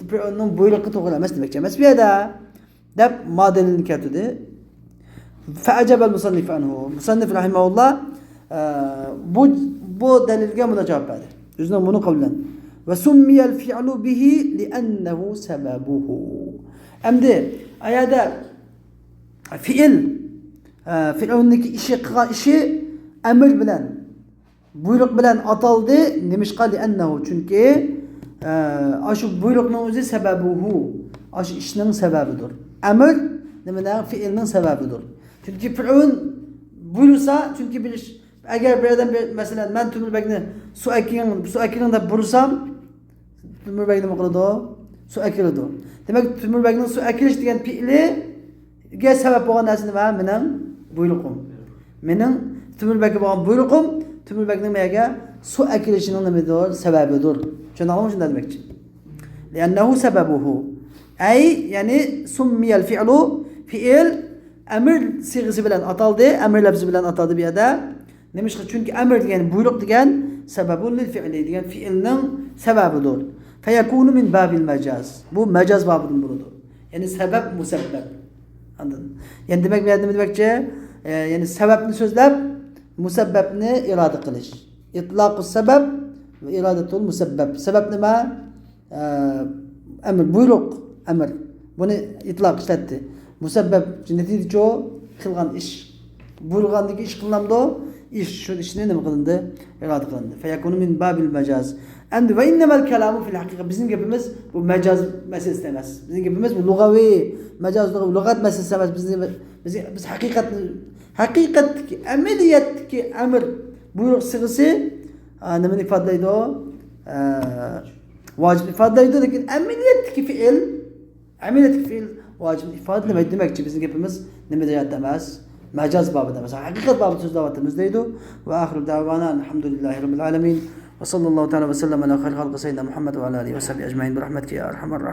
پىرئەۋننىڭ بۇيرۇقى توغرا ئەمەس دېمەكچى ئەمەس بۇ يەردە. دەپ ما دەلىلنى كەلتۈردى. فأجاب المصنف عنه. مۇسەننىف رەھىمەھۇللا، ئە، بۇ، بۇ دەلىلگە مۇنداق جاۋاب بەردى. ئۆزىنىڭ بۇنى قولى بىلەن. وسمي الفعل به لأنه سببه. ئەمدى ئايەدە فېئىل، ئە، فىرئەۋننىڭكى ئىشى، قىلغان ئىشى ئەمر بىلەن، بۇيرۇق بىلەن ئاتالدى. نېمىشقا؟ لأنه، چۈنكى، ئە، ئاشۇ بۇيرۇقنىڭ ئۆزى سەبەبۇھۇ، ئاشۇ ئىشنىڭ سەۋەبىدۇر. ئەمر نېمىنىڭ؟ فېئىلنىڭ سەۋەبىدۇر. چۈنكى فىرئەۋن بۇيرۇسا، چۈنكى بىر ئىش، ئەگەر بىر ئادەم بىر، مەسىلەن، مەن تۆمۈر بەگنى سۇ ئەكىلىڭ، سۇ ئەكىلىڭ دەپ بۇيرۇسام، تۆمۈر بەگ نېمە قىلىدۇ؟ سۇ ئەكىلىدۇ. دېمەك، تۆمۈر بەگنىڭ سۇ ئەكىلىش دېگەن پېئىلىگە سەۋەب بولغان نەرسە نېمە؟ مېنىڭ بۇيرۇقۇم. مېنىڭ تۆمۈر بەگكە بولغان بۇيرۇقۇم، تۆمۈر بەگنىڭ مەيەگە سۇ ئەكېلىشىنىڭ نېمىدۇر؟ سەۋەبىدۇر. چۈشەندىڭلارمۇ؟ شۇنداق دېمەكچى. لأنه سببه. ئەي، يەنى سمي الفعل، پېئىل ئەمر سىيغىسى بىلەن ئاتالدى، ئەمر لەپزى بىلەن ئاتالدى بۇ يەردە. نېمىشقا؟ چۈنكى ئەمر دېگەن، بۇيرۇق دېگەن، سەبەبۇن لىل فىئلى دېگەن پېئىلنىڭ سەۋەبىدۇر. فيكون من باب المجاز. بۇ مەجاز بابىدىن بولىدۇ. يەنى سەۋەب، مۇسەببەپ. ئاندىن، يەنى دېمەك، بۇ يەردە نېمە دېمەكچى؟ ئە، يەنى سەۋەبنى سۆزلەپ، مۇسەببەپنى ئىرادە قىلىش. إطلاق السبب وإرادة المسبب. سەۋەب نېمە؟ ئە، ئەمر، بۇيرۇق، ئەمر. بۇنى ئىتلاق ئىشلەتتى. مۇسەببەپ، نەتىجىچۇ؟ قىلغان ئىش. بۇيرۇلغاندىكى ئىش قىلىنامدۇ؟ ئىش، شۇ ئىشنى نېمە قىلىندى؟ ئىرادە قىلىندى. فيكون من باب المجاز. ئەمدى وإنما الكلام في الحقيقة، بىزنىڭ گېپىمىز بۇ مەجاز مەسىلىسى ئەمەس. بىزنىڭ گېپىمىز بۇ لۇغەۋى، مەجاز لۇغەۋى، لۇغەت مەسىلىسى ئەمەس. بىز، بىز، بىز ھەقىقەتنى، ھەقىقەتتىكى، ئەمەلىيەتتىكى ئەمر، بۇيرۇق سىغىسى، ئا، نېمىنى ئىپادىلەيدۇ؟ ئە، ۋاجىپ ئىپادىلەيدۇ، لېكىن ئەمەلىيەتتىكى پېئىل، ئەمەلىيەتتىكى پېئىل ۋاجىپنى ئىپادىلىمەيدۇ دېمەكچى. بىزنىڭ گېپىمىز نېمە جەھەتتە ئەمەس؟ مەجاز بابىدا ئەمەس، ھەقىقەت بابىدا سۆزلەۋاتىمىز دەيدۇ. وآخر دعوانا أن الحمد لله رب العالمين. وصلى الله تعالى وسلم على خير خلقه سيدنا محمد وعلى آله وصحبه أجمعين برحمتك يا أرحم الراحمين.